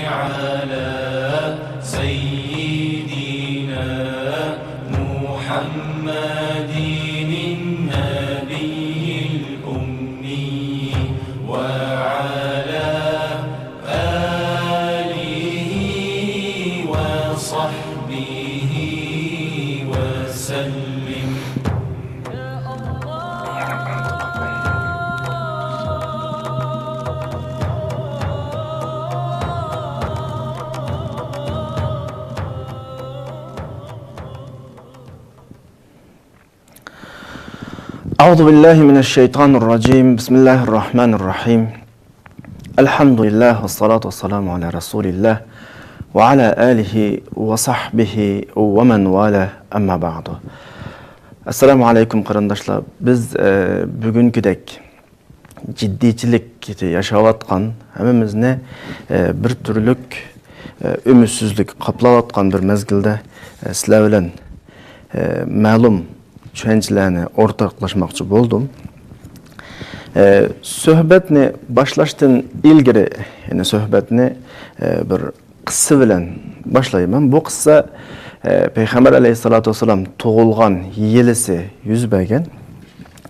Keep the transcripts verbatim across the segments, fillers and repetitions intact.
على سيدنا محمد النبي الأمي وعلى آله وصحبه وسلم. أعوذ بالله من الشيطان الرجيم. بسم الله الرحمن الرحيم. الحمد لله والصلاة والسلام على رسول الله وعلى آله وصحبه ومن والاه، أما بعد. ئەسسالامۇ ئەلەيكۇم، قېرىنداشلار. بىز، ئە، بۈگۈنكىدەك جىددىيچىلىك ياشاۋاتقان، ھەممىمىزنى، ئە، بىر تۈرلۈك، ئە، ئۈمىدسىزلىك قاپلاۋاتقان بىر مەزگىلدە، ئە، سىلەر بىلەن، ئە، مەلۇم چۈشەنچىلەرنى ئورتاقلاشماقچى بولدۇم. ئە، سۆھبەتنى باشلاشتىن ئىلگىرى، يەنى سۆھبەتنى، ئە، بىر قىسسە بىلەن باشلايمەن. بۇ قىسسە، ئە، پەيغەمبەر ئەلەيھىسسالاتۇ ۋەسسالام تۇغۇلغان يىلىسى يۈز بەرگەن.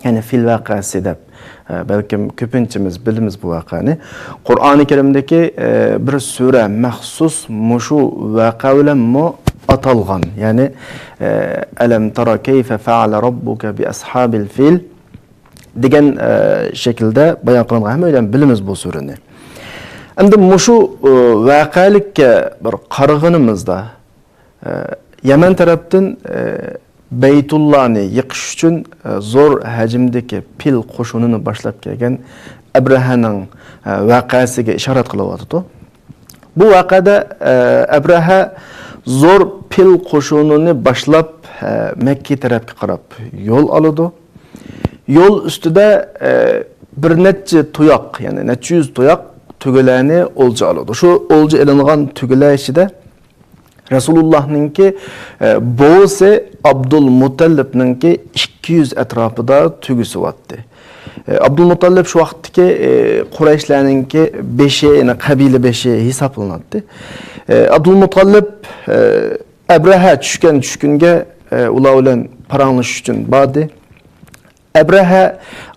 يەنى فىل ۋەقەسى دەپ، ئە، بەلكىم كۆپىنچىمىز بىلىمىز بۇ ۋەقەنى. قۇرئانى كەرىمدىكى، ئە، بىر سۈرە مەخسۇس مۇشۇ ۋەقە بىلەنمۇ ئاتالغان. يەنى، ئە، ئەلەم تارا كەيفە فەئەلە رەببۇكە بىئەسھابىل فىل دېگەن، ئە، شەكىلدە بايان قىلىنغان. ھەممەيلەن بىلىمىز بۇ سۈرىنى. ئەمدى مۇشۇ، ئە، ۋەقەلىككە بىر قارىغىنىمىزدا، ئە، يەمەن تەرەپتىن، ئە، بەيتۇللانى يىقىش ئۈچۈن، ئە، زور ھەجىمدىكى پىل قوشۇنىنى باشلاپ كەلگەن ئەبرەھەنىڭ، ئە، ۋەقەسىگە ئىشارەت قىلىۋاتىدۇ. بۇ ۋەقەدە، ئە، ئەبرەھە زور پىل قوشۇنىنى باشلاپ، ئە، مەككە تەرەپكە قاراپ يول ئالىدۇ. يول ئۈستىدە، ئە، بىر نەچچە تۇياق، يەنى نەچچە يۈز تۇياق تۆگىلەرنى ئولجا ئالىدۇ. شۇ ئولجا ئېلىنغان تۆگىلەر ئىچىدە رەسۇلۇللاھنىڭكى، ئە، بوۋىسى ئابدۇلمۇتەللىپنىڭكى ئىككى يۈز ئەتراپىدا تۆگىسى بارتتى. ئە، ئابدۇلمۇتەللىپ شۇ ۋاقىتتىكى، ئە، قۇرەيشلەرنىڭكى بېشى، يەنى قەبىلە بېشى ھېسابلىناتتى. ئە، ئابدۇلمۇتەللىپ، ئە، ئەبرەھە چۈشكەن چۈشكۈنگە، ئە، ئۇلار بىلەن پاراڭلىشىش ئۈچۈن باردى. ئەبرەھە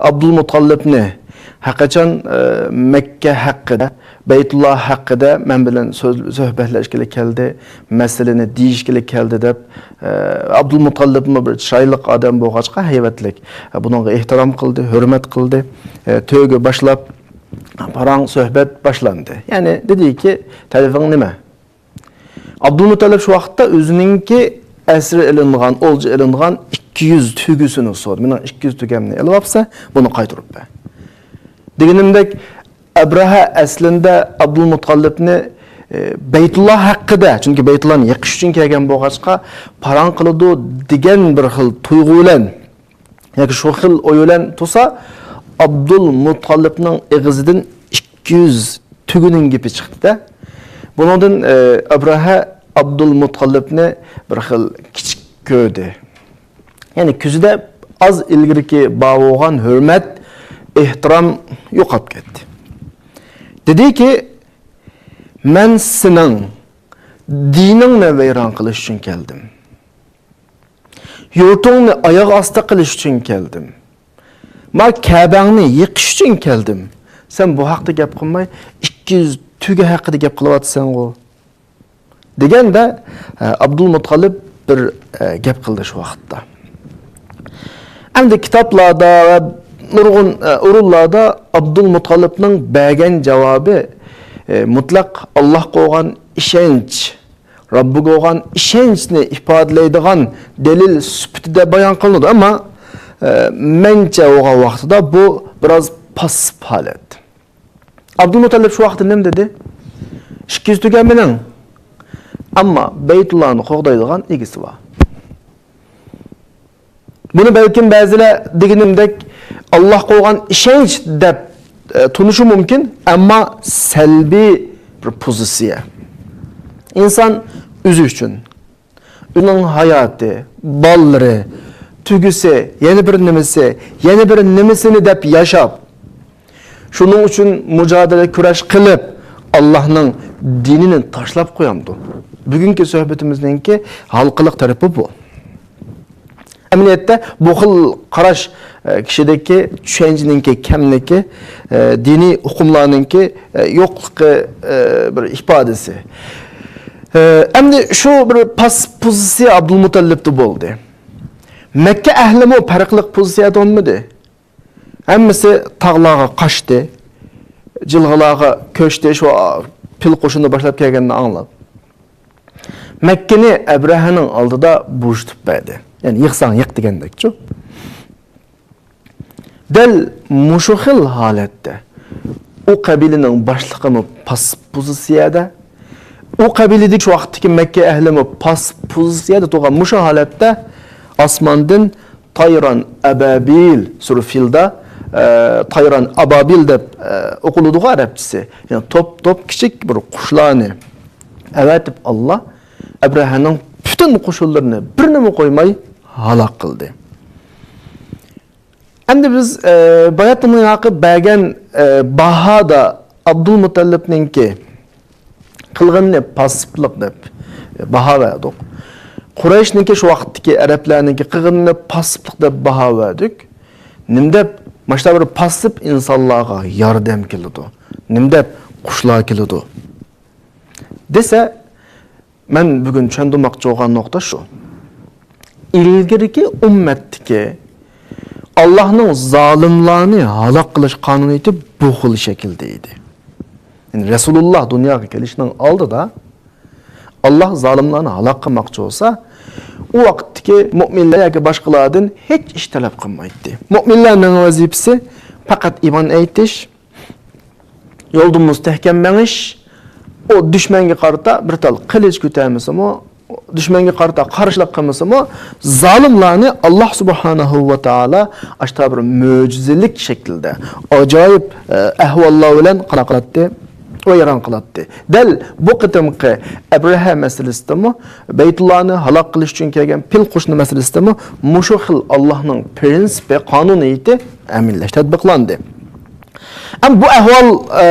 ئابدۇلمۇتەللىپنى ھەرقاچان، ئە، مەككە ھەققىدە، بەيتۇللا ھەققىدە مەن بىلەن سۆز، سۆھبەتلەشكىلى كەلدى، مەسىلىنى دېيىشكىلى كەلدى دەپ، ئە، ئابدۇلمۇتەللىپمۇ بىر چىرايلىق ئادەم بولغاچقا، ھەيۋەتلىك، ئە، بۇنىڭغا ئېھتىرام قىلدى، ھۆرمەت قىلدى. ئە، تۆگە باشلاپ، پاراڭ سۆھبەت باشلاندى. يەنى دېدىكى، تەلىپىڭ نېمە؟ ئابدۇلمۇتەللىپ شۇ ۋاقىتتا ئۆزىنىڭكى ئەسىر ئېلىنغان، ئولجا ئېلىنغان ئىككى يۈز تۆگىسىنى سورىدى. مېنىڭ ئىككى يۈز تۆگەمنى ئېلىۋاپسەن، بۇنى قايتۇرۇپ بەر. دېگىنىمدەك، ئەبرەھە ئەسلىندە ئابدۇلمۇتەللىپنى، ئى، بەيتۇللا ھەققىدە، چۈنكى بەيتۇللانى يىقىش ئۈچۈن كەلگەن بولغاچقا، پاراڭ قىلىدۇ دېگەن بىر خىل تۇيغۇ بىلەن ياكى شۇ خىل ئوي بىلەن تۇرسا، ئابدۇلمۇتتالىپنىڭ ئېغىزىدىن ئىككى يۈز تۆگىنىڭ گېپى چىقتى-دە. بۇنىڭدىن، ئە، ئەبرەھە ئابدۇلمۇتتالىپنى بىر خىل كىچىك كۆردى. يەنى كۆزىدە ئاز ئىلگىرىكى بار بولغان ھۆرمەت، ئېھتىرام يوقاپ كەتتى. دېدىكى، مەن سېنىڭ دىنىڭنى ۋەيران قىلىش ئۈچۈن كەلدىم. يۇرتۇڭنى ئاياغ ئاستى قىلىش ئۈچۈن كەلدىم. ما كەبەڭنى يىقىش ئۈچۈن كەلدىم. سەن بۇ ھەقتە گەپ قىلماي، ئىككى يۈز تۆگە ھەققىدە گەپ قىلىۋاتىسەنغۇ؟ دېگەندە، ئە، ئابدۇلمۇتتالىپ بىر، ئە، گەپ قىلدى شۇ ۋاقىتتا. ئەمدى كىتابلاردا ۋە نۇرغۇن، ئە، ئورۇنلاردا ئابدۇلمۇتتالىپنىڭ بەرگەن جاۋابى، ئە، مۇتلەق ئاللاھقا بولغان ئىشەنچ، رەببىگە بولغان ئىشەنچنى ئىپادىلەيدىغان دەلىل سۈپىتىدە بايان قىلىنىدۇ. ئەمما، ئە، مەنچە بولغان ۋاقتىدا بۇ بىراز پاسسىپ ھالەت. ئابدۇلمۇتەللىپ شۇ ۋاقىتتا نېمە دېدى؟ ئىككى يۈز تۆگە مېنىڭ. ئەمما بەيتۇللانى قوغدايدىغان ئىگىسى بار. بۇنى بەلكىم بەزىلەر دېگىنىمدەك ئاللاھقا بولغان ئىشەنچ دەپ، ئە، تونۇشى مۇمكىن، ئەمما سەلبىي بىر پوزىتسىيە. ئىنسان ئۆزى ئۈچۈن، ئۆزىنىڭ ھاياتى، بالىلىرى، تۆگىسى، يەنە بىر نېمىسى، يەنە بىر نېمىسىنى دەپ ياشاپ، شۇنىڭ ئۈچۈن مۇجادىلە، كۈرەش قىلىپ، ئاللاھنىڭ دىنىنى تاشلاپ قويامدۇ؟ بۈگۈنكى سۆھبىتىمىزنىڭكى ھالقىلىق تەرىپى بۇ. ئەمەلىيەتتە بۇ خىل قاراش، ئە، كىشىدىكى چۈشەنچىنىڭكى كەملىكى، ئە، دىنىي ئۇقۇملارنىڭكى، ئە، يوقلۇقى، ئە، بىر ئىپادىسى. ئە، ئەمدى شۇ بىر پاس پوزىتسىيە ئابدۇلمۇتەللىپتە بولدى. مەككە ئەھلىمۇ پەرقلىق پوزىتسىيەدە بولمىدى. ھەممىسى تاغلارغا قاچتى، جىلغىلارغا كۆچتى، شۇ پىل قوشۇنى باشلاپ كەلگەننى ئاڭلاپ. مەككىنى ئەبرەھەنىڭ ئالدىدا بوشىتىپ بەردى. يەنى يىقساڭ يىق دېگەندەكچۇ. دەل مۇشۇ خىل ھالەتتە ئۇ قەبىلىنىڭ باشلىقىمۇ پاس پوزىتسىيەدە، ئۇ قەبىلىدىكى شۇ ۋاقىتتىكى مەككە ئەھلىمۇ پاس پوزىتسىيەدە تۇرغان مۇشۇ ھالەتتە ئاسماندىن تايران ئەبابىل، سۈرە فىلدا، ئە، تايران ئابابىل دەپ، ئە، ئوقۇلىدىغۇ ئەرەبچىسى. يەنى توپ-توپ كىچىك بىر قۇشلارنى ئەۋەتىپ، ئاللا ئەبرەھەنىڭ پۈتۈن قوشۇنلىرىنى بىرنىمۇ قويماي ھالاك قىلدى. ئەمدى بىز، ئە، باياتىننىڭ ھەققى بەرگەن، ئە، باھادا ئابدۇلمۇتەللىپنىڭكى قىلغىنىنى پاسسىپلىق دەپ باھا بەردۇق. قۇرەيشنىڭكى شۇ ۋاقىتتىكى ئەرەبلەرنىڭكى قىلغىنىنى پاسسىپلىق دەپ باھا بەردۇق. نېمە دەپ ماشۇنداق بىر پاسسىپ ئىنسانلارغا ياردەم كېلىدۇ؟ نېمە دەپ قۇشلار كېلىدۇ؟ دېسە، مەن بۈگۈن چۈشەندۈرمەكچى بولغان نۇقتا شۇ. ئىلگىرىكى ئۈممەتتىكى ئاللاھنىڭ زالىملارنى ھالاك قىلىش قانۇنىيىتى بۇ خىل شەكىلدە ئىدى. يەنى رەسۇلۇللا دۇنياغا كېلىشنىڭ ئالدىدا ئاللاھ زالىملارنى ھالاك قىلماقچى بولسا، ئۇ ۋاقىتتىكى مۆمىنلەر ياكى باشقىلاردىن ھېچ ئىش تەلەپ قىلمايتتى. مۆمىنلەرنىڭ ۋەزىپىسى پەقەت ئىمان ئېيتىش، يولدا مۇستەھكەم مېڭىش، ئۇ دۈشمەنگە قارىتا بىر تال قىلىچ كۆتەرمىسىمۇ، دۈشمەنگە قارىتا قارشىلىق قىلمىسىمۇ، زالىملارنى ئاللاھ سۇبھانەھۇ ۋە تائالا ئاشتا بىر مۆجىزىلىك شەكىلدە، ئاجايىپ، ئە، ئەھۋاللار بىلەن قانا قىلاتتى، ۋەيران قىلاتتى. دەل بۇ قېتىمقى ئەبرەھە مەسىلىسىدىمۇ، بەيتۇللانى ھالاك قىلىش ئۈچۈن كەلگەن پىل قوشۇنى مەسىلىسىدىمۇ مۇشۇ خىل ئاللاھنىڭ پرىنسىپى، قانۇنىيىتى ئەمەلىيلەشتى، تەتبىقلاندى. ئەمما بۇ ئەھۋال، ئە،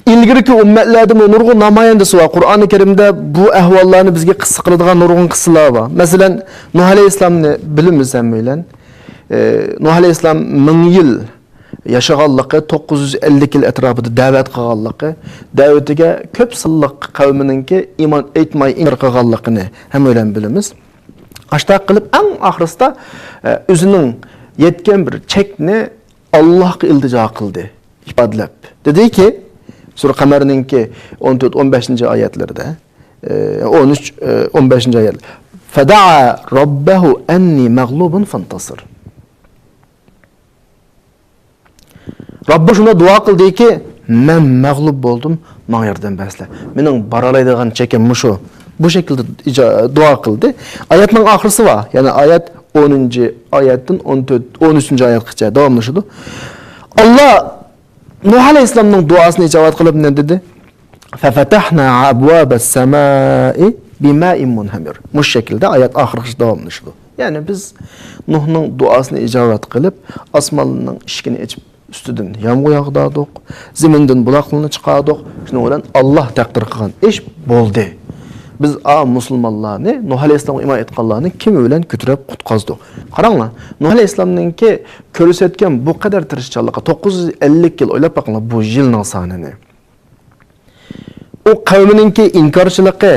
ئىلگىرىكى ئۈممەتلەردىمۇ نۇرغۇن نامايەندىسى بار. قۇرئانى كەرىمدە بۇ ئەھۋاللارنى بىزگە قىسسە قىلىدىغان نۇرغۇن قىسسىلار بار. مەسىلەن، نۇھ ئەلەيھىسسالامنى بىلىمىز ھەممەيلەن. ئە، نۇھ ئەلەيھىسسالام مىڭ يىل ياشىغانلىقى، توققۇز يۈز ئەللىك يىل ئەتراپىدا دەۋەت قىلغانلىقى، دەۋىتىگە كۆپ سانلىق قەۋمىنىڭكى ئىمان ئېيتماي ئىنكار قىلغانلىقىنى ھەممەيلەن بىلىمىز. ئاشتاق قىلىپ ئەڭ ئاخىرسىدا، ئە، ئۆزىنىڭ يەتكەن بىر چەكنى ئاللاھقا ئىلتىجا قىلدى، ئىپادىلەپ. دېدىكى، سۈرە قەمەرنىڭكى ئون تۆت، ئون بەشىنچى ئايەتلىرىدە، ئە، ئون ئۈچ، ئە، ئون بەشىنچى ئايەت. فَدَعَا رَبَّهُ أَنِّي مَغْلُوبٌ فَانتَصِرْ. رەببى شۇنداق دۇئا قىلدىكى، مەن مەغلۇپ بولدۇم، ماڭا ياردەم بەرسىلە. مېنىڭ بارالايدىغان چېكىم مۇشۇ. بۇ شەكىلدە ئىجا-، دۇئا قىلدى. ئايەتنىڭ ئاخىرسى بار. يەنى ئايەت ئونىنچى ئايەتتىن ئون تۆت، ئون ئۈچىنچى ئايەتكىچە داۋاملىشىدۇ. ئاللا نۇھ ئەلەيھىسسالامنىڭ دۇئاسىنى ئىجابەت قىلىپ نېمە دېدى؟ فَفَتَحْنَا أَبْوَابَ السَّمَاءِ بِمَاءٍ مُنْهَمِرٍ. مۇشۇ شەكىلدە ئايەت ئاخىرغىچە داۋاملىشىدۇ. يەنى بىز نۇھنىڭ دۇئاسىنى ئىجابەت قىلىپ، ئاسماننىڭ ئىشىكىنى ئېچىپ، ئۈستىدىن يامغۇر ياغدۇردۇق، زېمىندىن بۇلاقلارنى چىقاردۇق. شۇنىڭ بىلەن ئاللا تەقدىر قىلغان ئىش بولدى. بىز ئا مۇسۇلمانلارنى، نۇھ ئەلەيھىسسالامغا ئىمان ئېيتقانلارنى كېمە بىلەن كۆتۈرۈپ قۇتقۇزدۇق. قاراڭلار، نۇھ ئەلەيھىسسالامنىڭكى كۆرسەتكەن بۇ قەدەر تىرىشچانلىقى، توققۇز يۈز ئەللىك يىل، ئويلاپ باقىڭلار بۇ يىلنىڭ سانىنى. ئۇ قەۋمىنىڭكى ئىنكارچىلىقى،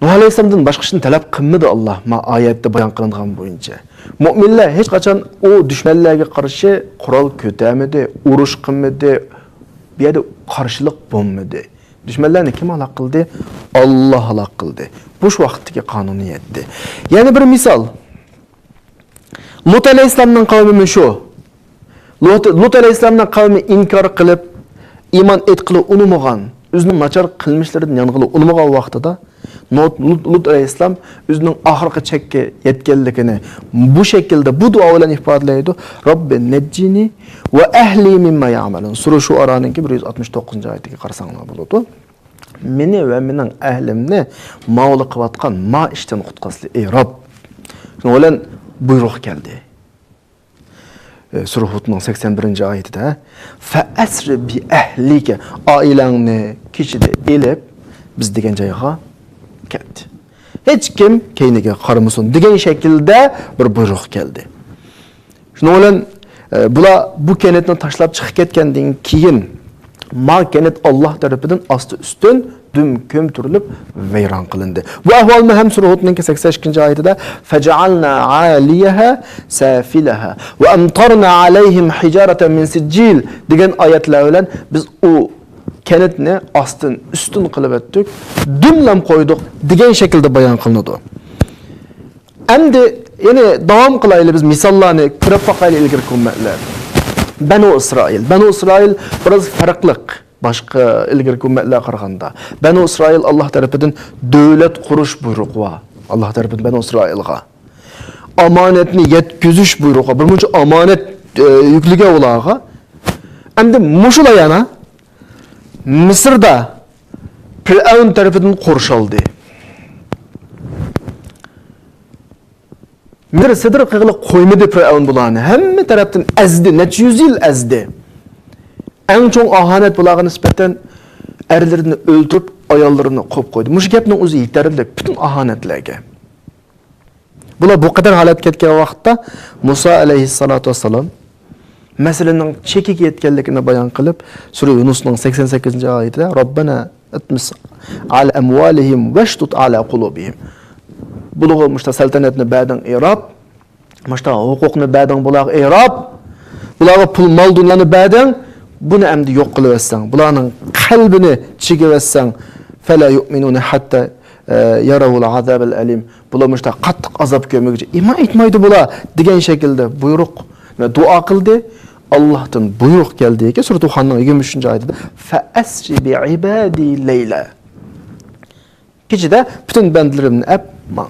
نۇھ ئەلەيھىسسالامدىن باشقا ئىشنى تەلەپ قىلمىدى ئاللا، ما ئايەتتە بايان قىلىنغان بويىچە. مۆمىنلەر ھېچقاچان ئۇ دۈشمەنلەرگە قارشى قورال كۆتەرمىدى، ئۇرۇش قىلمىدى، بۇ يەردە قارشىلىق بولمىدى. دۈشمەنلەرنى كىم ھالاك قىلدى؟ ئاللا ھالاك قىلدى. بۇ شۇ ۋاقىتتىكى قانۇنىيەتتى. يەنە بىر مىسال. لۇت ئەلەيھىسسالامنىڭ قەۋمىمۇ شۇ. لۇت، لۇت ئەلەيھىسسالامنىڭ قەۋمى ئىنكار قىلىپ، ئىمان ئېيتقىلى ئۇنىمىغان، ئۆزىنىڭ ناچار قىلمىشلىرىدىن يانغىلى ئۇنىمىغان ۋاقتىدا، لۇت، لۇت، لۇت ئەلەيھىسسالام ئۆزىنىڭ ئاخىرقى چەككە يەتكەنلىكىنى بۇ شەكىلدە، بۇ دۇئا بىلەن ئىپادىلەيدۇ. رەببى نەججىنى ۋە ئەھلى مىمما يەئمەلۇن. سۈرە شۇئارانىڭكى بىر يۈز ئاتمىش توققۇزىنچى ئايىتىگە قارىساڭلار بولىدۇ. مېنى ۋە مېنىڭ ئەھلىمنى ماۋۇلار قىلىۋاتقان ما ئىشتىن قۇتقۇزسىلە، ئەي رەب. شۇنىڭ بىلەن بۇيرۇق كەلدى. سۈرە ھۇدنىڭ سەكسەن بىرىنچى ئايىتىدە، فەئەسرى بىئەھلىكە، ئائىلەڭنى كېچىدە ئېلىپ، بىز دېگەن جايغا كەت. ھېچكىم كەينىگە قارىمىسۇن دېگەن شەكىلدە بىر بۇيرۇق كەلدى. شۇنىڭ بىلەن، ئە، بۇلار بۇ كەنتنى تاشلاپ چىقىپ كەتكەندىن كېيىن، ما كەنت ئاللاھ تەرىپىدىن ئاستى ئۈستۈن دۈم كۆمتۈرۈلۈپ ۋەيران قىلىندى. بۇ ئەھۋالنى ھەم سۈرە ھۇدنىڭكى سەكسەن ئىككىنچى ئايىتىدە، فەجەئەلنا ئالىيەھا سافىلەھا ۋە ئەمتارنا ئەلەيھىم ھىجارەتەن مىن سىججىل دېگەن ئايەتلەر بىلەن بىز ئۇ كەنتنى ئاستىن ئۈستۈن قىلىۋەتتۇق، دۈملەپ قويدۇق دېگەن شەكىلدە بايان قىلىنىدۇ. ئەمدى، يەنى داۋام قىلايلى، بىز مىساللارنى كۆرۈپ باقايلى ئىلگىرىكى ئۈممەتلەر. بەنۇ ئىسرائىل. بەنۇ ئىسرائىل بىراز پەرقلىق باشقا ئىلگىرىكى ئۈممەتلەرگە قارىغاندا. بەنۇ ئىسرائىل ئاللاھ تەرىپىدىن دۆلەت قۇرۇش بۇيرۇقى بار. ئاللاھ تەرىپىدىن بەنۇ ئىسرائىلغا ئامانەتنى يەتكۈزۈش بۇيرۇقى بار. بىر مۇنچە ئامانەت، ئە، يۈكلىگەن ئۇلارغا. ئەمدى مۇشۇلار يەنە مىسىردا پىرئەۋن تەرىپىدىن قورشالدى. مىسىر سىدىر قىغىلى قويمىدى پىرئەۋن بۇلارنى. ھەممە تەرەپتىن ئەزدى، نەچچە يۈز يىل ئەزدى. ئەڭ چوڭ ئاھانەت بۇلارغا نىسبەتەن ئەرلىرىنى ئۆلتۈرۈپ، ئاياللىرىنى قويۇپ قويدى. مۇشۇ گەپنىڭ ئۆزى يېتەرلىك پۈتۈن ئاھانەتلەرگە. بۇلار بۇ قەدەر ھالەتكە كەتكەن ۋاقىتتا مۇسا ئەلەيھىسسالاتۇ ۋەسسالام مەسىلىنىڭ چېكىگە يەتكەنلىكىنى بايان قىلىپ، سۈرە يۇنۇسنىڭ سەكسەن سەككىزىنچى ئايىتىدە، رەببەنا ئىتمىس ئەلە ئەمۋالىھىم ۋەشدۇد ئەلە قۇلۇبىھىم. بۇلارغا مۇشتا سەلتەنەتنى بەردىڭ ئېراب، مۇشتا ھوقۇقنى بەردىڭ بۇلارغا ئېراب، بۇلارغا پۇل، مال، دۇنيانى بەردىڭ، بۇنى ئەمدى يوق قىلىۋەتسەڭ، بۇلارنىڭ قەلبىنى چىگىۋەتسەڭ، فەلا يۇئمىنۇنە ھەتتا، ئە، يەرەۋۇل ئازابەل ئەلىم. بۇلار مۇشتا قاتتىق ئازاب كۆرمىگۈچە ئىمان ئېيتمايدۇ بۇلار، دېگەن شەكىلدە بۇيرۇق ۋە دۇئا قىلدى. ئاللاھتىن بۇيرۇق كەلدىكى، سۈرە دۇخاننىڭ يىگىرمە ئۈچىنچى ئايىتىدە، فەئەسرى بىئىبادى لەيلە. كېچىدە پۈتۈن بەندىلىرىمنى ئەپ ماڭ.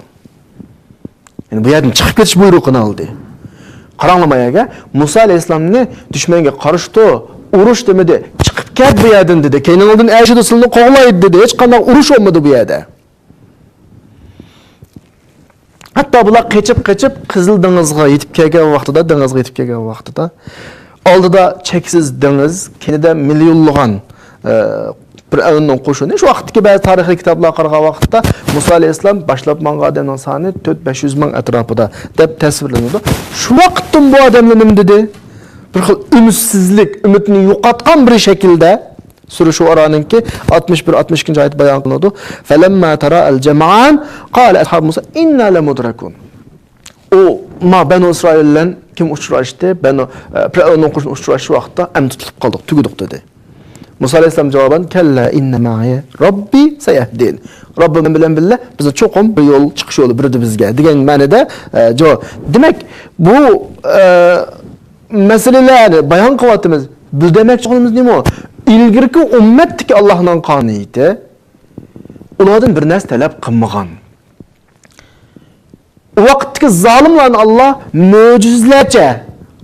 يەنى بۇ يەردىن چىقىپ كېتىش بۇيرۇقىنى ئالدى. قاراڭلار ما يەرگە، مۇسا ئەلەيھىسسالامنى دۈشمەنگە قارشى تۇر، ئۇرۇش دېمىدى، چىقىپ كەت بۇ يەردىن دېدى. كەينىڭدىن ئەرشىدۇ سىلىنى قوغلايدۇ دېدى. ھېچقانداق ئۇرۇش بولمىدى بۇ يەردە. ھەتتا بۇلار قېچىپ-قېچىپ قىزىل دېڭىزغا يېتىپ كەلگەن ۋاقتىدا، دېڭىزغا يېتىپ كەلگەن ۋاقتىدا، ئالدىدا چەكسىز دېڭىز، كەينىدە مىليونلىغان، ئە، پىرئەۋننىڭ قوشۇنى. شۇ ۋاقىتتىكى بەزى تارىخىي كىتابلارغا قارىغان ۋاقىتتا، مۇسا ئەلەيھىسسالام باشلاپ ماڭغان ئادەمنىڭ سانى تۆت بەش يۈز مىڭ ئەتراپىدا، دەپ تەسۋىرلىنىدۇ. شۇ ۋاقىتتىن بۇ ئادەملەر نېمە دېدى؟ بىر خىل ئۈمىدسىزلىك، ئۈمىدنى يوقاتقان بىر شەكىلدە، سۈرە شۇئارانىڭكى ئاتمىش بىر، ئاتمىش ئىككىنچى ئايەت بايان قىلىنىدۇ. فەلەمما تەرائەل جەمئان، قالە ئەسھابۇ مۇسا ئىننا لەمۇدرەكۇن. ئۇ، ما بەنۇ ئىسرائىل بىلەن كىم ئۇچراشتى؟ بەنۇ، ئە، پىرئەۋننىڭ قوشۇنى ئۇچراشقان ۋاقىتتا، ئەمدى تۇتۇلۇپ قالدۇق، تۈگىدۇق، دېدى. مۇسا ئەلەيھىسسالام جاۋابەن، كەللا ئىننە مەئىيە رەببى سەيەھدىن. رەببىم بىلەن بىللە بىزنى چوقۇم بىر يول، چىقىش يولى بېرىدۇ بىزگە، دېگەن مەنىدە، ئە، جاۋاب. دېمەك، بۇ، ئە، مەسىلىلەرنى بايان قىلىۋاتىمىز. بىز دېمەكچى بولغىنىمىز نېمە؟ ئىلگىرىكى ئۈممەتتىكى ئاللاھنىڭ قانۇنىيىتى ئۇلاردىن بىر نەرسە تەلەپ قىلمىغان. ئۇ ۋاقىتتىكى زالىملارنى ئاللا مۆجىزىلەرچە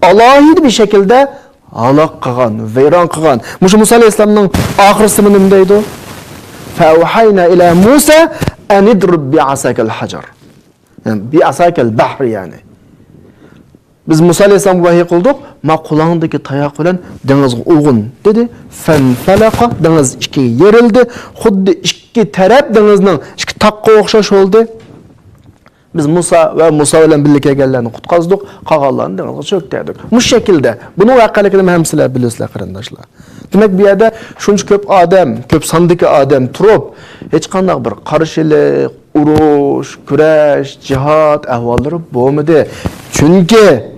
ئالاھىدە بىر شەكىلدە ھالاك قىلغان، ۋەيران قىلغان. مۇشۇ مۇسا ئەلەيھىسسالامنىڭ ئاخىرسىدا نېمە دەيدۇ؟ فەئەۋھەينا ئىلە مۇسا ئەنىدرىب بىئەساكەل ھەجەر. يەنى بىئەساكەل بەھر، يەنى. بىز مۇسا ئەلەيھىسسالامغا ۋەھىي قىلدۇق، ما قولۇڭدىكى تاياق بىلەن دېڭىزغا ئۇرغىن، دېدى. فەنفەلەقە، دېڭىز ئىككىگە يېرىلدى. خۇددى ئىككى تەرەپ دېڭىزنىڭ ئىككى تاغقا ئوخشاش بولدى. بىز مۇسا ۋە مۇسا بىلەن بىللە كەلگەنلەرنى قۇتقۇزدۇق، قالغانلارنى دېڭىزغا چۆكتۈردۇق. مۇشۇ شەكىلدە. بۇنىڭ ۋەقەلىكىنى ھەم سىلەر بىلىسىلەر، قېرىنداشلار. دېمەك، بۇ يەردە شۇنچە كۆپ ئادەم، كۆپ ساندىكى ئادەم تۇرۇپ، ھېچقانداق بىر قارشىلىق، ئۇرۇش، كۈرەش، جىھاد ئەھۋاللىرى بولمىدى. چۈنكى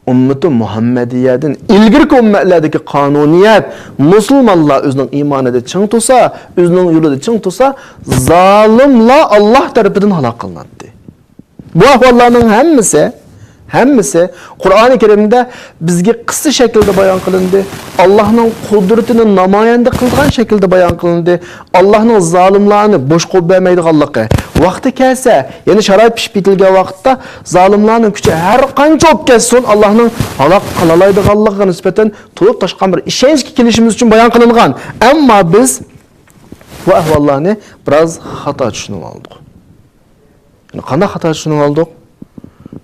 ئۈممىتى مۇھەممەدىيەدىن ئىلگىرىكى ئۈممەتلەردىكى قانۇنىيەت، مۇسۇلمانلار ئۆزىنىڭ ئىمانىدا چىڭ تۇرسا، ئۆزىنىڭ يولىدا چىڭ تۇرسا، زالىملار ئاللاھ تەرىپىدىن ھالاك قىلىناتتى. بۇ ئەھۋاللارنىڭ ھەممىسى، ھەممىسى قۇرئانى كەرىمدە بىزگە قىسسە شەكلىدە بايان قىلىندى. ئاللاھنىڭ قۇدرىتىنى نامايەندە قىلىدىغان شەكىلدە بايان قىلىندى. ئاللاھنىڭ زالىملارنى بوش قويۇپ بەرمەيدىغانلىقى. ۋاقتى كەلسە، يەنى شارائىت پىشىپ يېتىلگەن ۋاقىتتا زالىملارنىڭ كۈچى ھەر قانچە بولۇپ كەتسۇن، ئاللاھنىڭ ھالاك قىلالايدىغانلىقىغا نىسبەتەن تولۇپ تاشقان بىر ئىشەنچكە كېلىشىمىز ئۈچۈن بايان قىلىنغان. ئەمما بىز بۇ ئەھۋاللارنى بىراز خاتا چۈشىنىۋالدۇق. يەنى قانداق خاتا چۈشىنىۋالدۇق؟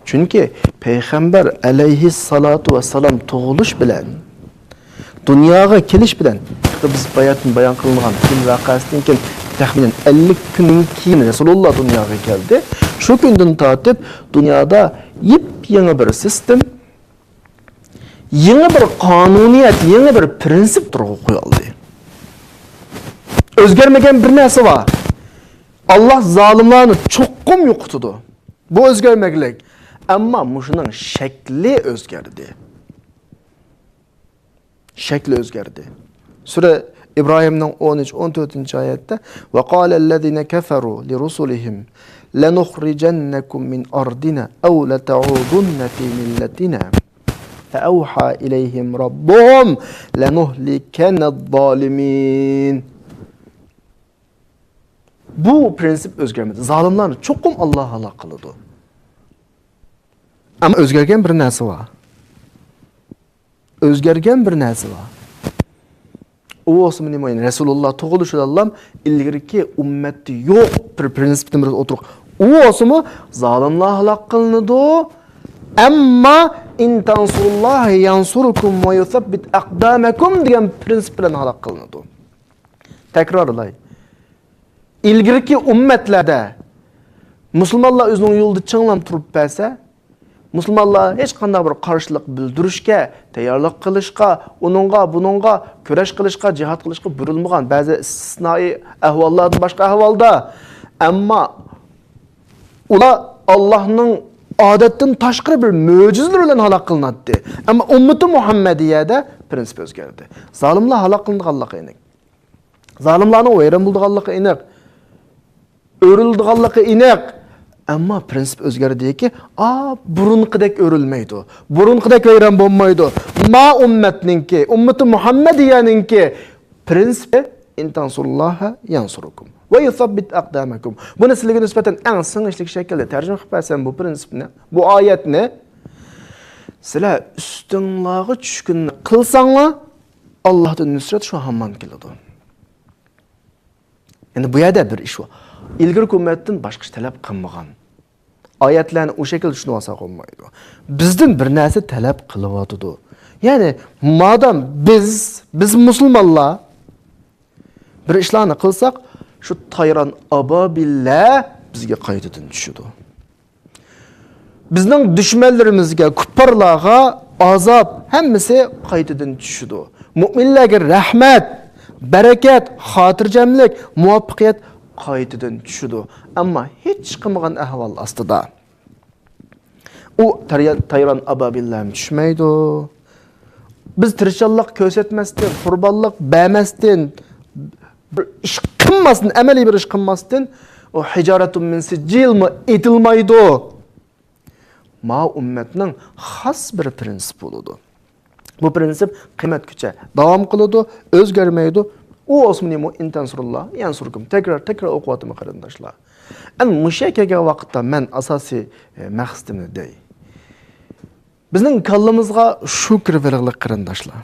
چۈنكى پەيغەمبەر ئەلەيھىسسالاتۇ ۋەسسالام تۇغۇلۇش بىلەن، دۇنياغا كېلىش بىلەن، بىز باياتىن بايان قىلىنغان كۈن ۋەقەسىدىن كېيىن تەخمىنەن ئەللىك كۈندىن كېيىن رەسۇلۇللا دۇنياغا كەلدى. شۇ كۈندىن تارتىپ دۇنيادا يېپيېڭى بىر سىستېم، يېڭى بىر قانۇنىيەت، يېڭى بىر پىرىنسىپ ئوتتۇرىغا قويۇلدى. ئۆزگەرمىگەن بىر نەرسە بار. ئاللا زالىملارنى چوقۇم يوقىتىدۇ. بۇ ئۆزگەرمەكلىك. ئەمما مۇشۇنىڭ شەكلى ئۆزگەردى. شەكلى ئۆزگەردى. سۈرە ئىبراھىمنىڭ ئون ئۈچ، ئون تۆتىنچى ئايەتتە، وقال الذين كفروا لرسلهم لنخرجنكم من أرضنا أو لتعودن في ملتنا فأوحى إليهم ربهم لنهلكن الظالمين. بۇ پىرىنسىپ ئۆزگەرمىدى. زالىملارنى چوقۇم ئاللا ھالاك قىلىدۇ. ئەمما ئۆزگەرگەن بىر نەرسە بار. ئۆزگەرگەن بىر نەرسە بار. ئۇ بولسىمۇ نېمە؟ رەسۇلۇللا تۇغۇلۇشىدىنلا ئىلگىرىكى ئۈممەتتە يوق بىر پىرىنسىپنى بىر ئوتتۇرىغا. ئۇ بولسىمۇ زالىملار ھالاك قىلىنىدۇ. ئەمما إن تنصروا الله ينصركم ويثبت أقدامكم دېگەن پىرىنسىپ بىلەن ھالاك قىلىنىدۇ. تەكرارلاي. ئىلگىرىكى ئۈممەتلەردە مۇسۇلمانلار ئۆزىنىڭ يولىدا چىڭلام تۇرۇپ بەرسە، مۇسۇلمانلار ھېچقانداق بىر قارشىلىق بىلدۈرۈشكە، تەييارلىق قىلىشقا، ئۇنىڭغا، بۇنىڭغا كۈرەش قىلىشقا، جىھاد قىلىشقا بۇيرۇلمىغان. بەزى ئىستىسنائىي ئەھۋاللاردىن باشقا ئەھۋالدا. ئەمما ئۇلار ئاللانىڭ ئادەتتىن تاشقىرى بىر مۆجىزىلىرى بىلەن ھالاك قىلىناتتى. ئەمما ئۈممىتى مۇھەممەدىيەدە پىرىنسىپ ئۆزگەردى. زالىملار ھالاك قىلىنىدىغانلىقى ئېنىق. زالىملارنىڭ ۋەيران بولىدىغانلىقى ئېنىق. ئۆرۈلىدىغانلىقى ئېنىق. ئەمما پىرىنسىپ ئۆزگەردىكى، ئا، بۇرۇنقىدەك ئۆرۈلمەيدۇ. بۇرۇنقىدەك ۋەيران بولمايدۇ. ما ئۈممەتنىڭكى، ئۈممىتى مۇھەممەدىيەنىڭكى پىرىنسىپى، إن تنصروا الله ينصركم ويثبت أقدامكم. بۇنى سىلەرگە نىسبەتەن ئەڭ سىڭىشلىك شەكىلدە تەرجىمە قىلىپ بەرسەم، بۇ پىرىنسىپنى، بۇ ئايەتنى، سىلەر ئۈستۈڭلارغا چۈشكىنىنى قىلساڭلار، ئاللاھتىن نۇسرەت شۇ ھامان كېلىدۇ. يەنى بۇ يەردە بىر ئىش بار. ئىلگىرىكى ئۈممەتتىن باشقىچە تەلەپ قىلمىغان. ئايەتلەرنى ئۇ شەكىلدە چۈشىنىۋالساق بولمايدۇ. بىزدىن بىر نەرسە تەلەپ قىلىۋاتىدۇ. يەنى مادام بىز، بىز مۇسۇلمانلار بىر ئىشلارنى قىلساق، شۇ تايران ئابابىللەر بىزگە قايتىدىن چۈشىدۇ. بىزنىڭ دۈشمەنلىرىمىزگە، كۇپپارلارغا ئازاب ھەممىسى قايتىدىن چۈشىدۇ. مۇئمىنلەرگە رەھمەت، بەرىكەت، خاتىرجەملىك، مۇۋەپپەقىيەت قايتىدىن چۈشىدۇ. ئەمما ھېچ قىلمىغان ئەھۋال ئاستىدا. ئۇ تەريا-، تايران ئابابىللەرمۇ چۈشمەيدۇ. بىز تىرىشچانلىق كۆرسەتمەستىن، قۇربانلىق بەرمەستىن، بىر ئىش قىلماستىن، ئەمەلىي بىر ئىش قىلماستىن، ئۇ ھىجارەتۇن مىن سىجىلمۇ ئېتىلمايدۇ. ما ئۈممەتنىڭ خاس بىر پىرىنسىپى بولىدۇ. بۇ پىرىنسىپ قىيامەتكىچە داۋام قىلىدۇ، ئۆزگەرمەيدۇ. ئۇ ئوسمىنىمۇ إن تنصروا الله ينصركم. تەكرار، تەكرار ئوقۇۋاتىمەن قېرىنداشلار. ئەمما مۇشۇ يەرگە كەلگەن ۋاقىتتا مەن ئاساسىي، ئە، مەقسىتىمنى دەي. بىزنىڭ كاللىمىزغا شۇ كىرىۋېلىغلىق قېرىنداشلار.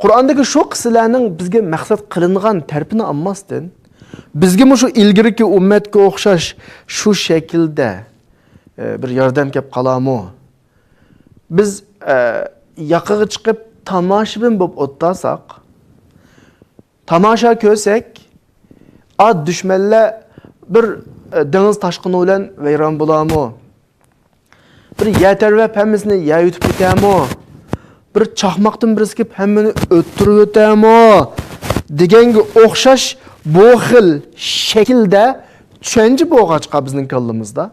قۇرئاندىكى شۇ قىسسىلەرنىڭ بىزگە مەقسەت قىلىنغان تەرىپىنى ئالماستىن، بىزگە مۇشۇ ئىلگىرىكى ئۈممەتكە ئوخشاش شۇ شەكىلدە، ئە، بىر ياردەم كەپ قالامۇ؟ بىز، ئە، ياقىغا چىقىپ تاماشىبىن بولۇپ ئولتۇرساق، تاماشا كۆرسەك، ئا، دۈشمەنلەر بىر، ئە، دېڭىز تاشقىنى بىلەن ۋەيران بولامۇ؟ بىر يەر تەۋرەپ ھەممىسىنى يەر يۇتۇپ كېتەمۇ؟ بىر چاقماقتىن بىرسى كېلىپ ھەممىنى ئۆلتۈرۈۋېتەمۇ؟ دېگەنگە ئوخشاش بۇ خىل شەكىلدە چۈشەنچە بولغاچقا بىزنىڭ كاللىمىزدا.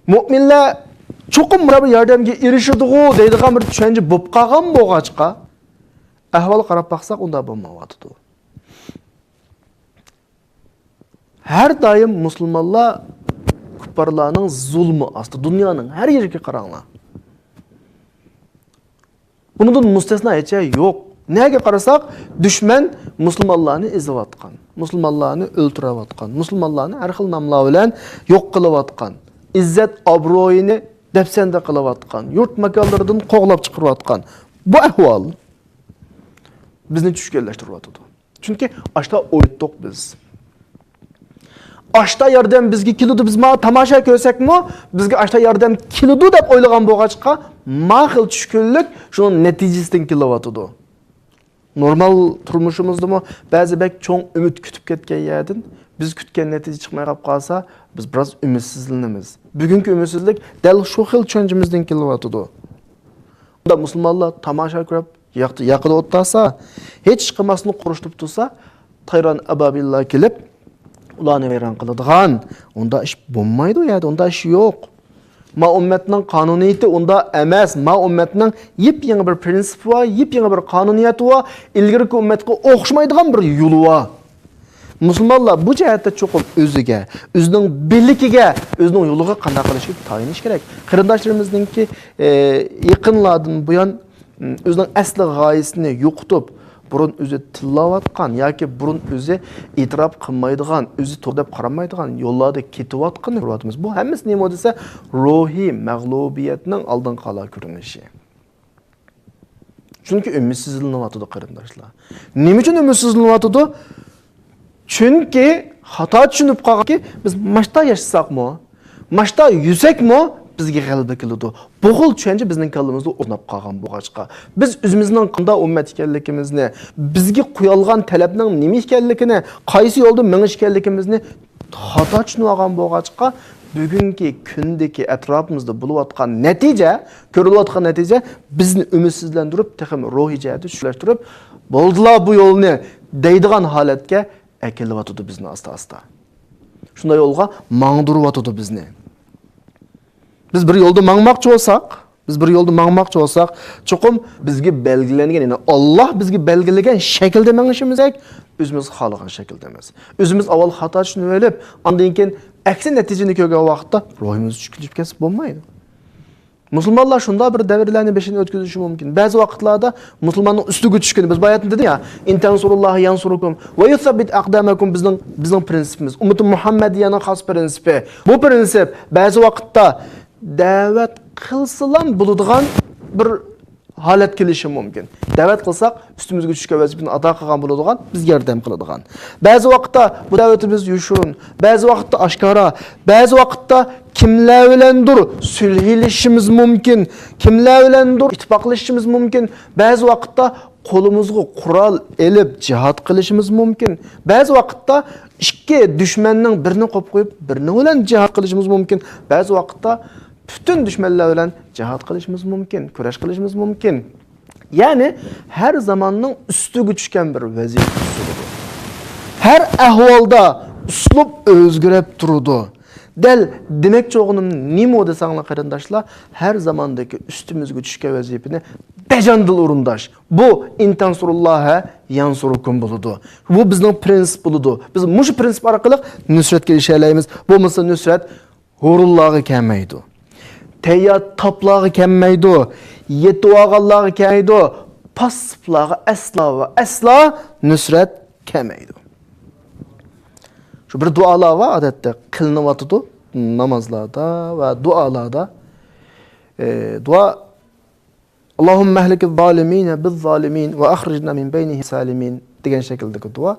مۇئمىنلار چوقۇم مۇشۇ بىر ياردەمگە ئېرىشىدىغۇ دەيدىغان بىر چۈشەنچە بولۇپ قالغان بولغاچقا، ئەھۋالغا قاراپ باقساق، ئۇنداق بولمايۋاتىدۇ. ھەر دائىم مۇسۇلمانلار كۇپپارلارنىڭ زۇلمى ئاستىدا، دۇنيانىڭ ھەر يېرىگە قاراڭلار. بۇنىڭدىن مۇستەسنا ھېچ يەر يوق. نەگە قارىساق، دۈشمەن مۇسۇلمانلارنى ئېزىۋاتقان، مۇسۇلمانلارنى ئۆلتۈرۈۋاتقان، مۇسۇلمانلارنى ھەر خىل ناملار بىلەن يوق قىلىۋاتقان، ئىززەت ئابرۇيىنى دەپسەندە قىلىۋاتقان، يۇرت ماكانلىرىدىن قوغلاپ چىقىرىۋاتقان. بۇ ئەھۋال بىزنى چۈشكۈنلەشتۈرۈۋاتىدۇ. چۈنكى ئاشتا ئويلىدۇق بىز. ئاشتا ياردەم بىزگە كېلىدۇ، بىز ماڭا تاماشا كۆرسەكمۇ، بىزگە ئاشتا ياردەم كېلىدۇ دەپ ئويلىغان بولغاچقا، ما خىل چۈشكۈنلۈك شۇنىڭ نەتىجىسىدىن كېلىۋاتىدۇ. نورمال تۇرمۇشىمىزدىمۇ بەزى بەك چوڭ ئۈمىد كۈتۈپ كەتكەن يەردىن بىز كۈتكەن نەتىجە چىقماي قاپ قالسا، بىز بىراز ئۈمىدسىزلىنىمىز. بۈگۈنكى ئۈمىدسىزلىك دەل شۇ خىل چۈشەنچىمىزدىن كېلىۋاتىدۇ. ئۇندا مۇسۇلمانلار تاماشا كۆرۈپ، ياق-، ياقىدا ئولتۇرسا، ھېچ ئىش قىلماستىن قورشىلىپ تۇرسا، تايران ئابابىللار كېلىپ، ئۇلارنى ۋەيران قىلىدىغان، ئۇنداق ئىش بولمايدۇ ئۇ يەردە، ئۇنداق ئىش يوق. ما ئۈممەتنىڭ قانۇنىيىتى ئۇنداق ئەمەس. ما ئۈممەتنىڭ يېپيېڭى بىر پرىنسىپى بار، يېپيېڭى بىر قانۇنىيىتى بار. ئىلگىرىكى ئۈممەتكە ئوخشىمايدىغان بىر يولى بار. مۇسۇلمانلار بۇ جەھەتتە چوقۇم ئۆزىگە، ئۆزىنىڭ بىلىكىگە، ئۆزىنىڭ يولىغا قانداق قىلىشى تايىنىش كېرەك. قېرىنداشلىرىمىزنىڭكى، ئى، يېقىنلاردىن بۇيان، ئۆزىنىڭ ئەسلى غايىسىنى يوقىتىپ، بۇرۇن ئۆزى تىللاۋاتقان ياكى بۇرۇن ئۆزى ئېتىراپ قىلمايدىغان، ئۆزى توغرا دەپ قارىمايدىغان يوللاردا كېتىۋاتقىنىنى كۆرۈۋاتىمىز. بۇ ھەممىسى نېمە دېسە، روھىي مەغلۇبىيەتنىڭ ئالدىنقى ئالا كۆرۈنۈشى. چۈنكى ئۈمىدسىزلىنىۋاتىدۇ، قېرىنداشلار. نېمە ئۈچۈن ئۈمىدسىزلىنىۋاتىدۇ؟ چۈنكى خاتا چۈشىنىپ قالغانكى، بىز ماشتا ياشىساقمۇ، ماشتا يۈرسەكمۇ بىزگە غەلىبە كېلىدۇ. بۇ خىل چۈشەنچە بىزنىڭ كاللىمىزدا ئورناپ قالغان بولغاچقا، بىز ئۆزىمىزنىڭ قانداق ئۈممەت ئىكەنلىكىمىزنى، بىزگە قويۇلغان تەلەپنىڭ نېمە ئىكەنلىكىنى، قايسى يولدا مېڭىش ئىكەنلىكىمىزنى خاتا چۈشىنىۋالغان بولغاچقا، بۈگۈنكى كۈندىكى ئەتراپىمىزدا بولۇۋاتقان نەتىجە، كۆرۈلۈۋاتقان نەتىجە بىزنى ئۈمىدسىزلەندۈرۈپ، تېخىمۇ روھىي جەھەتتە چۈشكۈنلەشتۈرۈپ، بولدىلا بۇ يولنى دەيدىغان ھالەتكە ئەكېلىۋاتىدۇ بىزنى ئاستا-ئاستا. شۇنداق يولغا ماڭدۇرۇۋاتىدۇ بىزنى. بىز بىر يولدا ماڭماقچى بولساق، بىز بىر يولدا ماڭماقچى بولساق، چوقۇم بىزگە بەلگىلەنگەن، يەنى ئاللاھ بىزگە بەلگىلىگەن شەكىلدە مېڭىشىمىز كېرەك، ئۆزىمىز خالىغان شەكىلدە ئەمەس. ئۆزىمىز ئاۋۋال خاتا چۈشىنىۋېلىپ، ئاندىن كېيىن ئەكسى نەتىجىنى كۆرگەن ۋاقىتتا روھىمىز چۈشكۈنلىشىپ كەتسە بولمايدۇ. مۇسۇلمانلار شۇنداق بىر دەۋرلەرنى بېشىدىن ئۆتكۈزۈشى مۇمكىن. بەزى ۋاقىتلاردا مۇسۇلماننىڭ ئۈستىگە چۈشكىنى، بىز باياتىن دېدى يا، «ئىن تەنسۇرۇللاھە يەنسۇركۇم ۋە يۇسەببىت ئەقدامەكۇم» بىزنىڭ، بىزنىڭ پرىنسىپىمىز. ئۈممىتى مۇھەممەدىيەنىڭ خاس پرىنسىپى. بۇ پرىنسىپ بەزى ۋاقىتتا دەۋەت قىلسىلا بولىدىغان بىر ھالەت كېلىشى مۇمكىن. دەۋەت قىلساق، ئۈستىمىزگە چۈشكەن ۋەزىپىنى ئادا قىلغان بولىدىغان، بىزگە ياردەم قىلىدىغان. بەزى ۋاقىتتا بۇ دەۋىتىمىز يوشۇرۇن، بەزى ۋاقىتتا ئاشكارا، بەزى ۋاقىتتا كىملەر بىلەندۇر سۈلھىلىشىشىمىز مۇمكىن، كىملەر بىلەندۇر ئىتتىپاقلىشىشىمىز مۇمكىن، بەزى ۋاقىتتا قولىمىزغا قورال ئېلىپ جىھاد قىلىشىمىز مۇمكىن، بەزى ۋاقىتتا ئىككى دۈشمەننىڭ بىرىنى قويۇپ قويۇپ، بىرىنىڭ بىلەن جىھاد قىلىشىمىز مۇمكىن، بەزى ۋاقىتتا پۈتۈن دۈشمەنلەر بىلەن جىھاد قىلىشىمىز مۇمكىن، كۈرەش قىلىشىمىز مۇمكىن. يەنى ھەر زاماننىڭ ئۈستىگە چۈشكەن بىر ۋەزىپە ئۇسۇلىدۇر. ھەر ئەھۋالدا ئۇسلۇب ئۆزگىرىپ تۇرىدۇ. دەل دېمەكچى بولغىنىم نېمە دېسەڭلار، قېرىنداشلار، ھەر زاماندىكى ئۈستىمىزگە چۈشكەن ۋەزىپىنى بەجاندىل ئورۇنداش. بۇ «ئىن تەنسۇرۇللاھە يەنسۇركۇم» بولىدۇ. بۇ بىزنىڭ پرىنسىپ بولىدۇ. بىز مۇشۇ پرىنسىپ ئارقىلىق نۇسرەتكە ئېرىشەلەيمىز. بولمىسا نۇسرەت ھۇرۇنلارغا كەلمەيدۇ. تەييار تاپلارغا كەلمەيدۇ. يېتىۋالغانلارغا كەلمەيدۇ. پاسسىپلارغا ئەسلا ۋە ئەسلا نۇسرەت كەلمەيدۇ. شۇ بىر دۇئالار بار، ئادەتتە قىلىنىۋاتىدۇ نامازلاردا ۋە دۇئالاردا. ئى، دۇئا، «ئاللاھۇممە ئەھلىكىز زالىمىنە بىز زالىمىن ۋە ئەخرىجنا مىن بەينىھىم سالىمىن» دېگەن شەكىلدىكى دۇئا.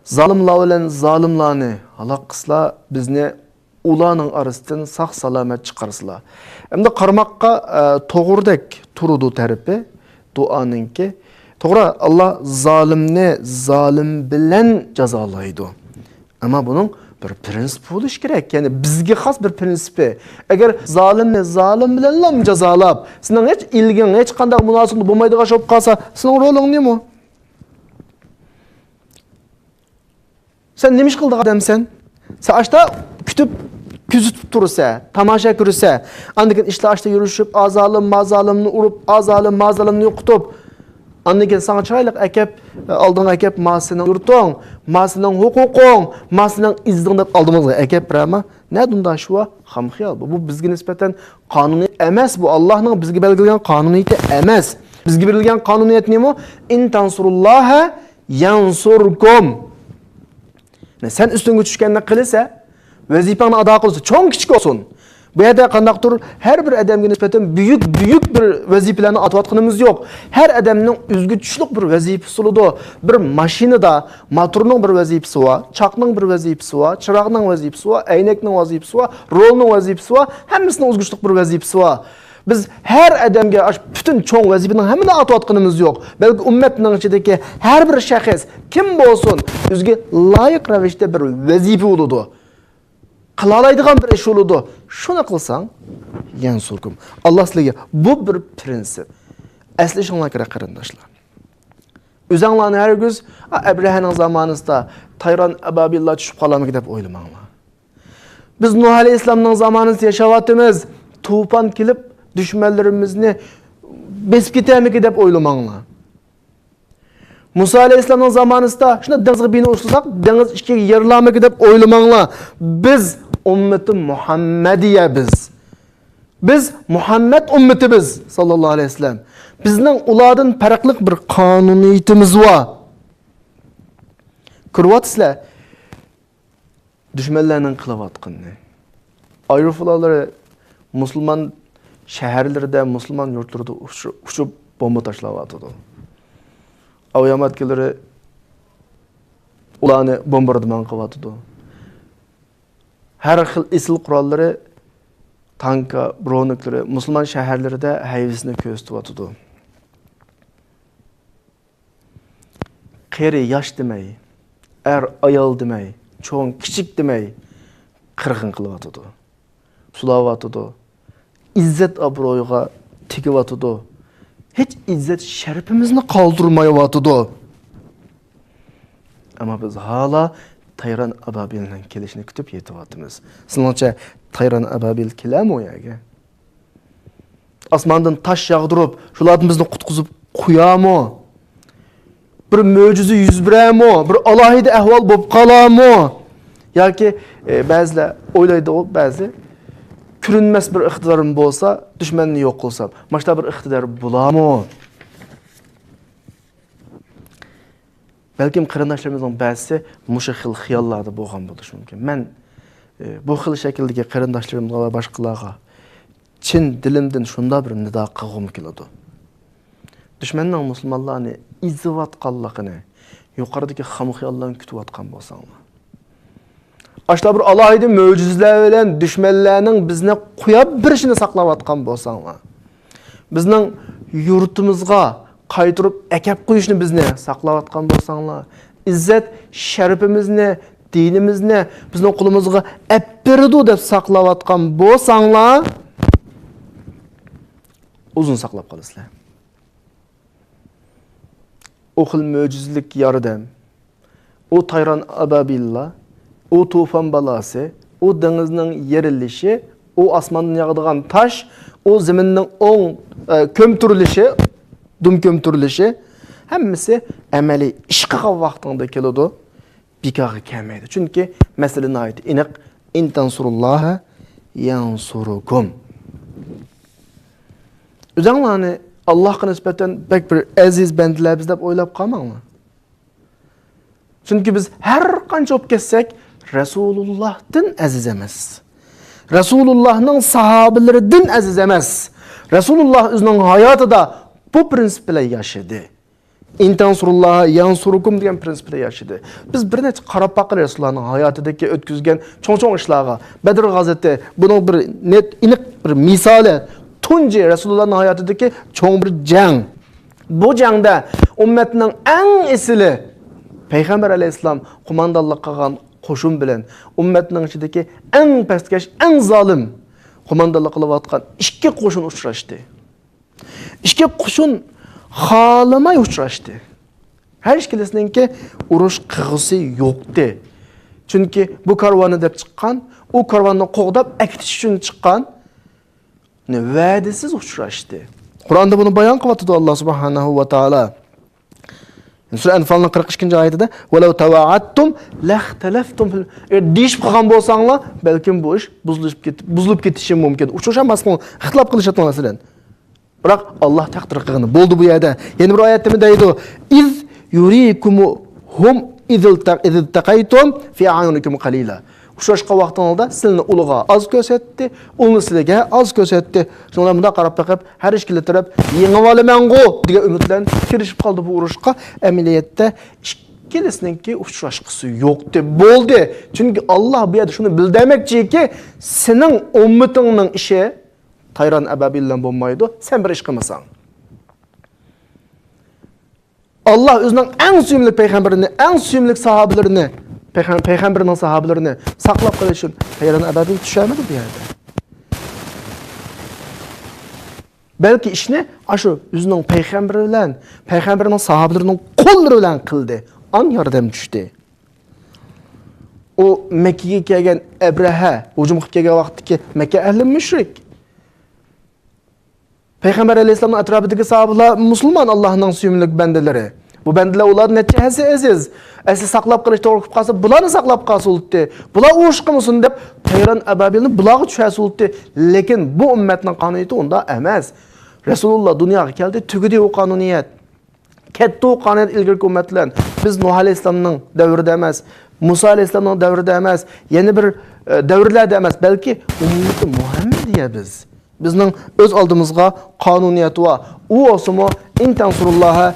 «زالىملار بىلەن زالىملارنى ھالاك قىلسىلا، بىزنى ئۇلارنىڭ ئارىسىدىن ساق-سالامەت چىقارسىلا.» ئەمدى قارىماققا، ئە، توغرىدەك تۇرىدۇ تەرىپى دۇئانىڭكى. توغرا، ئاللا زالىمنى زالىم بىلەن جازالايدۇ. ئەمما بۇنىڭ بىر پرىنسىپى بولۇشى كېرەك. يەنى بىزگە خاس بىر پرىنسىپى. ئەگەر زالىمنى زالىم بىلەنلا جازالاپ، سېنىڭ ھېچ ئىلگىڭ، ھېچ قانداق مۇناسىۋىتىڭ بولمايدىغان بولۇپ قالسا، سېنىڭ رولۇڭ نېمە؟ سەن نېمە ئىش قىلىدىغان ئادەمسەن؟ سەن ئاشتا كۈتۈپ، كۆزىتىپ تۇرسە، تاماشا كۆرسە، ئاندىن كېيىن ئىشلار ئاشتا يۈرۈشۈپ، ئا زالىم، ما زالىمنى ئۇرۇپ، ئا زالىم، ما زالىمنى يوقىتىپ، ئاندىن كېيىن ساڭا چىرايلىق ئەكەپ، ئالدىڭغا ئەكەپ، ما سېنىڭ يۇرتۇڭ، ما سېنىڭ ھوقۇقۇڭ، ما سېنىڭ ئىززىتىڭ دەپ ئالدىمىزغا ئەكەپ بېرەرما؟ نەدە ئۇنداق ئىش بار؟ خام خىيال بۇ. بۇ بىزگە نىسبەتەن قانۇنىيەت ئەمەس. بۇ ئاللانىڭ بىزگە بەلگىلىگەن قانۇنىيىتى ئەمەس. بىزگە بېرىلگەن قانۇنىيەت نېمە؟ «ئىن تەنسۇرۇللاھە يەنسۇركۇم.» سەن ئۈستۈڭگە چۈشكەننى قىلىسە، ۋەزىپەڭنى ئادا قىلىسە، چوڭ كىچىك بولسۇن، بۇ يەردە قانداقتۇر ھەر بىر ئادەمگە نىسبەتەن بۈيۈك، بۈيۈك بىر ۋەزىپىلەرنى ئاتىۋاتقىنىمىز يوق. ھەر ئادەمنىڭ ئۆزىگە چۈشلۈق بىر ۋەزىپىسى بولىدۇ. بىر ماشىنىدا موتورنىڭ بىر ۋەزىپىسى بار، چاقنىڭ بىر ۋەزىپىسى بار، چىراغنىڭ ۋەزىپىسى بار، ئەينەكنىڭ ۋەزىپىسى بار، رولنىڭ ۋەزىپىسى بار، ھەممىسىنىڭ ئۆزىگە چۈشلۈق بىر ۋەزىپىسى بار. بىز ھەر ئادەمگە ئاشۇ پۈتۈن چوڭ ۋەزىپىنىڭ ھەممىنى ئاتىۋاتقىنىمىز يوق. بەلكى ئۈممەتنىڭ ئىچىدىكى ھەر بىر شەخس كىم بولسۇن، ئۆزىگە لايىق رەۋىشتە بىر ۋەزىپە بولىدۇ. قىلالايدىغان بىر ئىش بولىدۇ. شۇنى قىلساڭ، يەنسۇركۇم. ئاللا سىلەرگە بۇ بىر پرىنسىپ. ئەسلىشىڭلار كېرەك، قېرىنداشلار. ئۆزەڭلارنى ھەرگىز، «ئا، ئەبرەھەنىڭ زامانىسىدا تايران ئابابىللار چۈشۈپ قالارمىكىن» دەپ ئويلىماڭلار. بىز نۇھ ئەلەيھىسسالامنىڭ زامانىسىدا ياشاۋاتىمىز. توپان كېلىپ، دۈشمەنلىرىمىزنى بېسىپ كېتەرمىكىن دەپ ئويلىماڭلار. مۇسا ئەلەيھىسسالامنىڭ زامانىسىدا شۇنداق دېڭىزغا بىنا ئۇرسىساق، دېڭىز ئىككىگە يېرىلارمىكىن دەپ ئويلىماڭلار. بىز ئۈممىتى مۇھەممەدىيە بىز. بىز مۇھەممەد ئۈممىتى بىز، ساللاللاھۇ ئەلەيھى ۋەسەللەم. بىزنىڭ ئۇلاردىن پەرقلىق بىر قانۇنىيىتىمىز بار. كۆرۈۋاتىسىلەر، دۈشمەنلەرنىڭ قىلىۋاتقىنىنى. ئايروپىلانلىرى مۇسۇلمان شەھەرلىرىدە، مۇسۇلمان يۇرتلىرىدا ئۇچۇ-، ئۇچۇپ بومبا تاشلاۋاتىدۇ. ئاۋىئاماتكىلىرى ئۇلارنى بومباردىمان قىلىۋاتىدۇ. ھەر خىل ئېسىل قوراللىرى، تانكا، برونوكلىرى مۇسۇلمان شەھەرلىرىدە ھەيۋىسىنى كۆرسىتىۋاتىدۇ. قېرى ياش دېمەي، ئەر ئايال دېمەي، چوڭ كىچىك دېمەي، قىرغىن قىلىۋاتىدۇ. سولاۋاتىدۇ. ئىززەت ئابرۇيغا تېگىۋاتىدۇ. ھېچ ئىززەت شەرىپىمىزنى قالدۇرمايۋاتىدۇ. ئەمما بىز ھالا تايران ئابابىلنىڭ كېلىشىنى كۈتۈپ يېتىۋاتىمىز. سىزنىڭچە تايران ئابابىل كېلەرمۇ ئۇ يەرگە؟ ئاسماندىن تاش ياغدۇرۇپ، شۇلاردىن بىزنى قۇتقۇزۇپ قويارمۇ؟ بىر مۆجىزە يۈز بېرەرمۇ؟ بىر ئالاھىدە ئەھۋال بولۇپ قالارمۇ؟ ياكى، ئە، بەزىلەر ئويلايدۇ، بەزى، كۆرۈنمەس بىر ئىقتىدارىم بولسا، دۈشمەننى يوق قىلسام، ماشۇنداق بىر ئىقتىدار بولارمۇ؟ بەلكىم قېرىنداشلىرىمىزنىڭ بەزىسى مۇشۇ خىل خىياللاردا بولغان بولۇشى مۇمكىن. مەن، ئە، بۇ خىل شەكىلدىكى قېرىنداشلىرىمغا ۋە باشقىلارغا چىن دىلىمدىن شۇنداق بىر نىدا قىلغۇم كېلىدۇ. دۈشمەننىڭ مۇسۇلمانلارنى ئېزىۋاتقانلىقىنى يۇقىرىدىكى خام خىياللارنى كۈتۈۋاتقان بولساڭلار. ئاشۇنداق بىر ئالاھىدە مۆجىزىلەر بىلەن دۈشمەنلەرنىڭ بىزنى قويۇپ بېرىشىنى ساقلاۋاتقان بولساڭلار. بىزنىڭ يۇرتىمىزغا قايتۇرۇپ ئەكەپ قويۇشنى بىزنى ساقلاۋاتقان بولساڭلار، ئىززەت شەرىپىمىزنى، دىنىمىزنى بىزنىڭ قولىمىزغا ئەپ بېرىدۇ دەپ ساقلاۋاتقان بولساڭلار، ئۇزۇن ساقلاپ قالىسىلەر. ئۇ خىل مۆجىزىلىك ياردەم، ئۇ تايران ئابابىللار، ئۇ توپان بالاسى، ئۇ دېڭىزنىڭ يېرىلىشى، ئۇ ئاسماندىن ياغىدىغان تاش، ئۇ زېمىننىڭ ئوڭ، ئە، كۆمتۈرۈلۈشى، دۈم كۆمتۈرۈلۈشى، ھەممىسى ئەمەلىي ئىش قىلغان ۋاقتىڭدا كېلىدۇ، بىكارغا كەلمەيدۇ. چۈنكى مەسىلە ناھايىتى ئېنىق، «ئىن تەنسۇرۇللاھە يەنسۇركۇم.» ئۆزەڭلارنى ئاللاھقا نىسبەتەن بەك بىر ئەزىز بەندىلەر بىز دەپ ئويلاپ قالماڭلار. چۈنكى بىز ھەر قانچە بولۇپ كەتسەك، رەسۇلۇللاھتىن ئەزىز ئەمەس. رەسۇلۇللاھنىڭ ساھابىلىرىدىن ئەزىز ئەمەس. رەسۇلۇللاھ ئۆزىنىڭ ھاياتىدا بۇ پرىنسىپ بىلەن ياشىدى. «ئىن تەنسۇرۇللاھە يەنسۇركۇم» دېگەن پرىنسىپ بىلەن ياشىدى. بىز بىر نەچچە قاراپ باقايلى رەسۇلۇللاھنىڭ ھاياتىدىكى ئۆتكۈزگەن چوڭ-چوڭ ئىشلارغا. بەدر غازىۋىتى، بۇنىڭ بىر نېت، ئېنىق بىر مىسالى. تۇنجى رەسۇلۇللاھنىڭ ھاياتىدىكى چوڭ بىر جەڭ. بۇ جەڭدە ئۈممەتنىڭ ئەڭ ئېسىلى پەيغەمبەر ئەلەيھىسسالام قوماندانلىق قىلغان قوشۇن بىلەن ئۈممەتنىڭ ئىچىدىكى ئەڭ پەسكەش، ئەڭ زالىم قوماندانلىق قىلىۋاتقان ئىككى قوشۇن ئۇچراشتى. ئىككى قوشۇن خالىماي ئۇچراشتى. ھەر ئىككىلىسىنىڭكى ئۇرۇش قىلغۇسى يوقتى. چۈنكى بۇ كارۋاننى دەپ چىققان، ئۇ كارۋاننى قوغداپ ئەكېتىش ئۈچۈن چىققان، يەنى ۋەدىسىز ئۇچراشتى. قۇرئاندا بۇنى بايان قىلىۋاتىدۇ ئاللا سۇبھانەھۇ ۋە تائالا. سۈرە ئەنفالنىڭ قىرىق ئىككىنچى ئايىتىدە، «ۋەلەۋ تەۋەئەدتۇم لەختەلەفتۇم فىل-»، ئەگەر دېيىشىپ قالغان بولساڭلار، بەلكىم بۇ ئىش بۇزۇلۇپ كېتىپ، بۇزۇلۇپ كېتىشى مۇمكىن. ئۇچرىشالماسلىقىڭلار، ئىختىلاپ قىلىشاتتىڭلار، مەسىلەن. بىراق، ئاللا تەقدىر قىلغىنى بولدى بۇ يەردە. يەنە بىر ئايەتتە نېمە دەيدۇ؟ «ئىز يۇرىكۇمۇھۇم ئىز ئىلتەقەيتۇم فى ئەعيۇنىكۇم قەلىلا.» ئۇچراشقان ۋاقتىڭىزدا سىلىنى ئۇلىغا ئاز كۆرسەتتى، ئۇنى سىلىگە ئاز كۆرسەتتى. شۇڭلار مۇنداق قاراپ بېقىپ، ھەر ئىككىلا تەرەپ يېڭىۋالىمەنغۇ دېگەن ئۈمىد بىلەن كىرىشىپ قالدى بۇ ئۇرۇشقا. ئەمەلىيەتتە ئىككىلىسىنىڭكى ئۇچراشقۇسى يوقتى. بولدى. چۈنكى ئاللا بۇ يەردە شۇنى بىلدۈرمەكچىكى، سېنىڭ ئۈممىتىڭنىڭ ئىشى تايران ئەبابىل بىلەن بولمايدۇ، سەن بىر ئىش قىلمىساڭ. ئاللا ئۆزىنىڭ ئەڭ سۆيۈملۈك پەيغەمبىرىنى، ئەڭ سۆيۈملۈك ساھابىلىرىنى، پەيغەم-، پەيغەمبىرىنىڭ ساھابىلىرىنى ساقلاپ قېلىش ئۈچۈن تايران ئەبابىل چۈشەرمىدى بۇ يەردە. بەلكى ئىشنى ئاشۇ ئۆزىنىڭ پەيغەمبىرى بىلەن، پەيغەمبىرىنىڭ ساھابىلىرىنىڭ قوللىرى بىلەن قىلدى. ئان ياردەم چۈشتى. ئۇ مەككىگە كەلگەن ئەبرەھە ھۇجۇم قىلىپ كەلگەن ۋاقىتتىكى مەككە ئەھلى مۇشرىك. پەيغەمبەر ئەلەيھىسسالامنىڭ ئەتراپىدىكى ساھابىلار مۇسۇلمان، ئاللانىڭ سۆيۈملۈك بەندىلىرى. بۇ بەندىلەر ئۇلار نەچچە ھەسسە ئەزىز. ئەسلى ساقلاپ قېلىش توغرا كېلىپ قالسا، بۇلارنى ساقلاپ قالسا بولاتتى. بۇلار ئۇرۇش قىلمىسۇن دەپ، تايران ئەبابىلنى بۇلارغا چۈشۈرسە بولاتتى. لېكىن بۇ ئۈممەتنىڭ قانۇنىيىتى ئۇنداق ئەمەس. رەسۇلۇللا دۇنياغا كەلدى، تۈگىدى ئۇ قانۇنىيەت. كەتتى ئۇ قانۇنىيەت ئىلگىرىكى ئۈممەت بىلەن. بىز نۇھ ئەلەيھىسسالامنىڭ دەۋرىدە ئەمەس، مۇسا ئەلەيھىسسالامنىڭ دەۋرىدە ئەمەس، يەنە بىر، ئە، دەۋرلەردە ئەمەس، بەلكى ئۈممىتى مۇھەممەدىيە بىز. بىزنىڭ ئۆز ئالدىمىزغا قانۇنىيەت بار. ئۇ بولسىمۇ، «ئىن تەنسۇرۇللاھە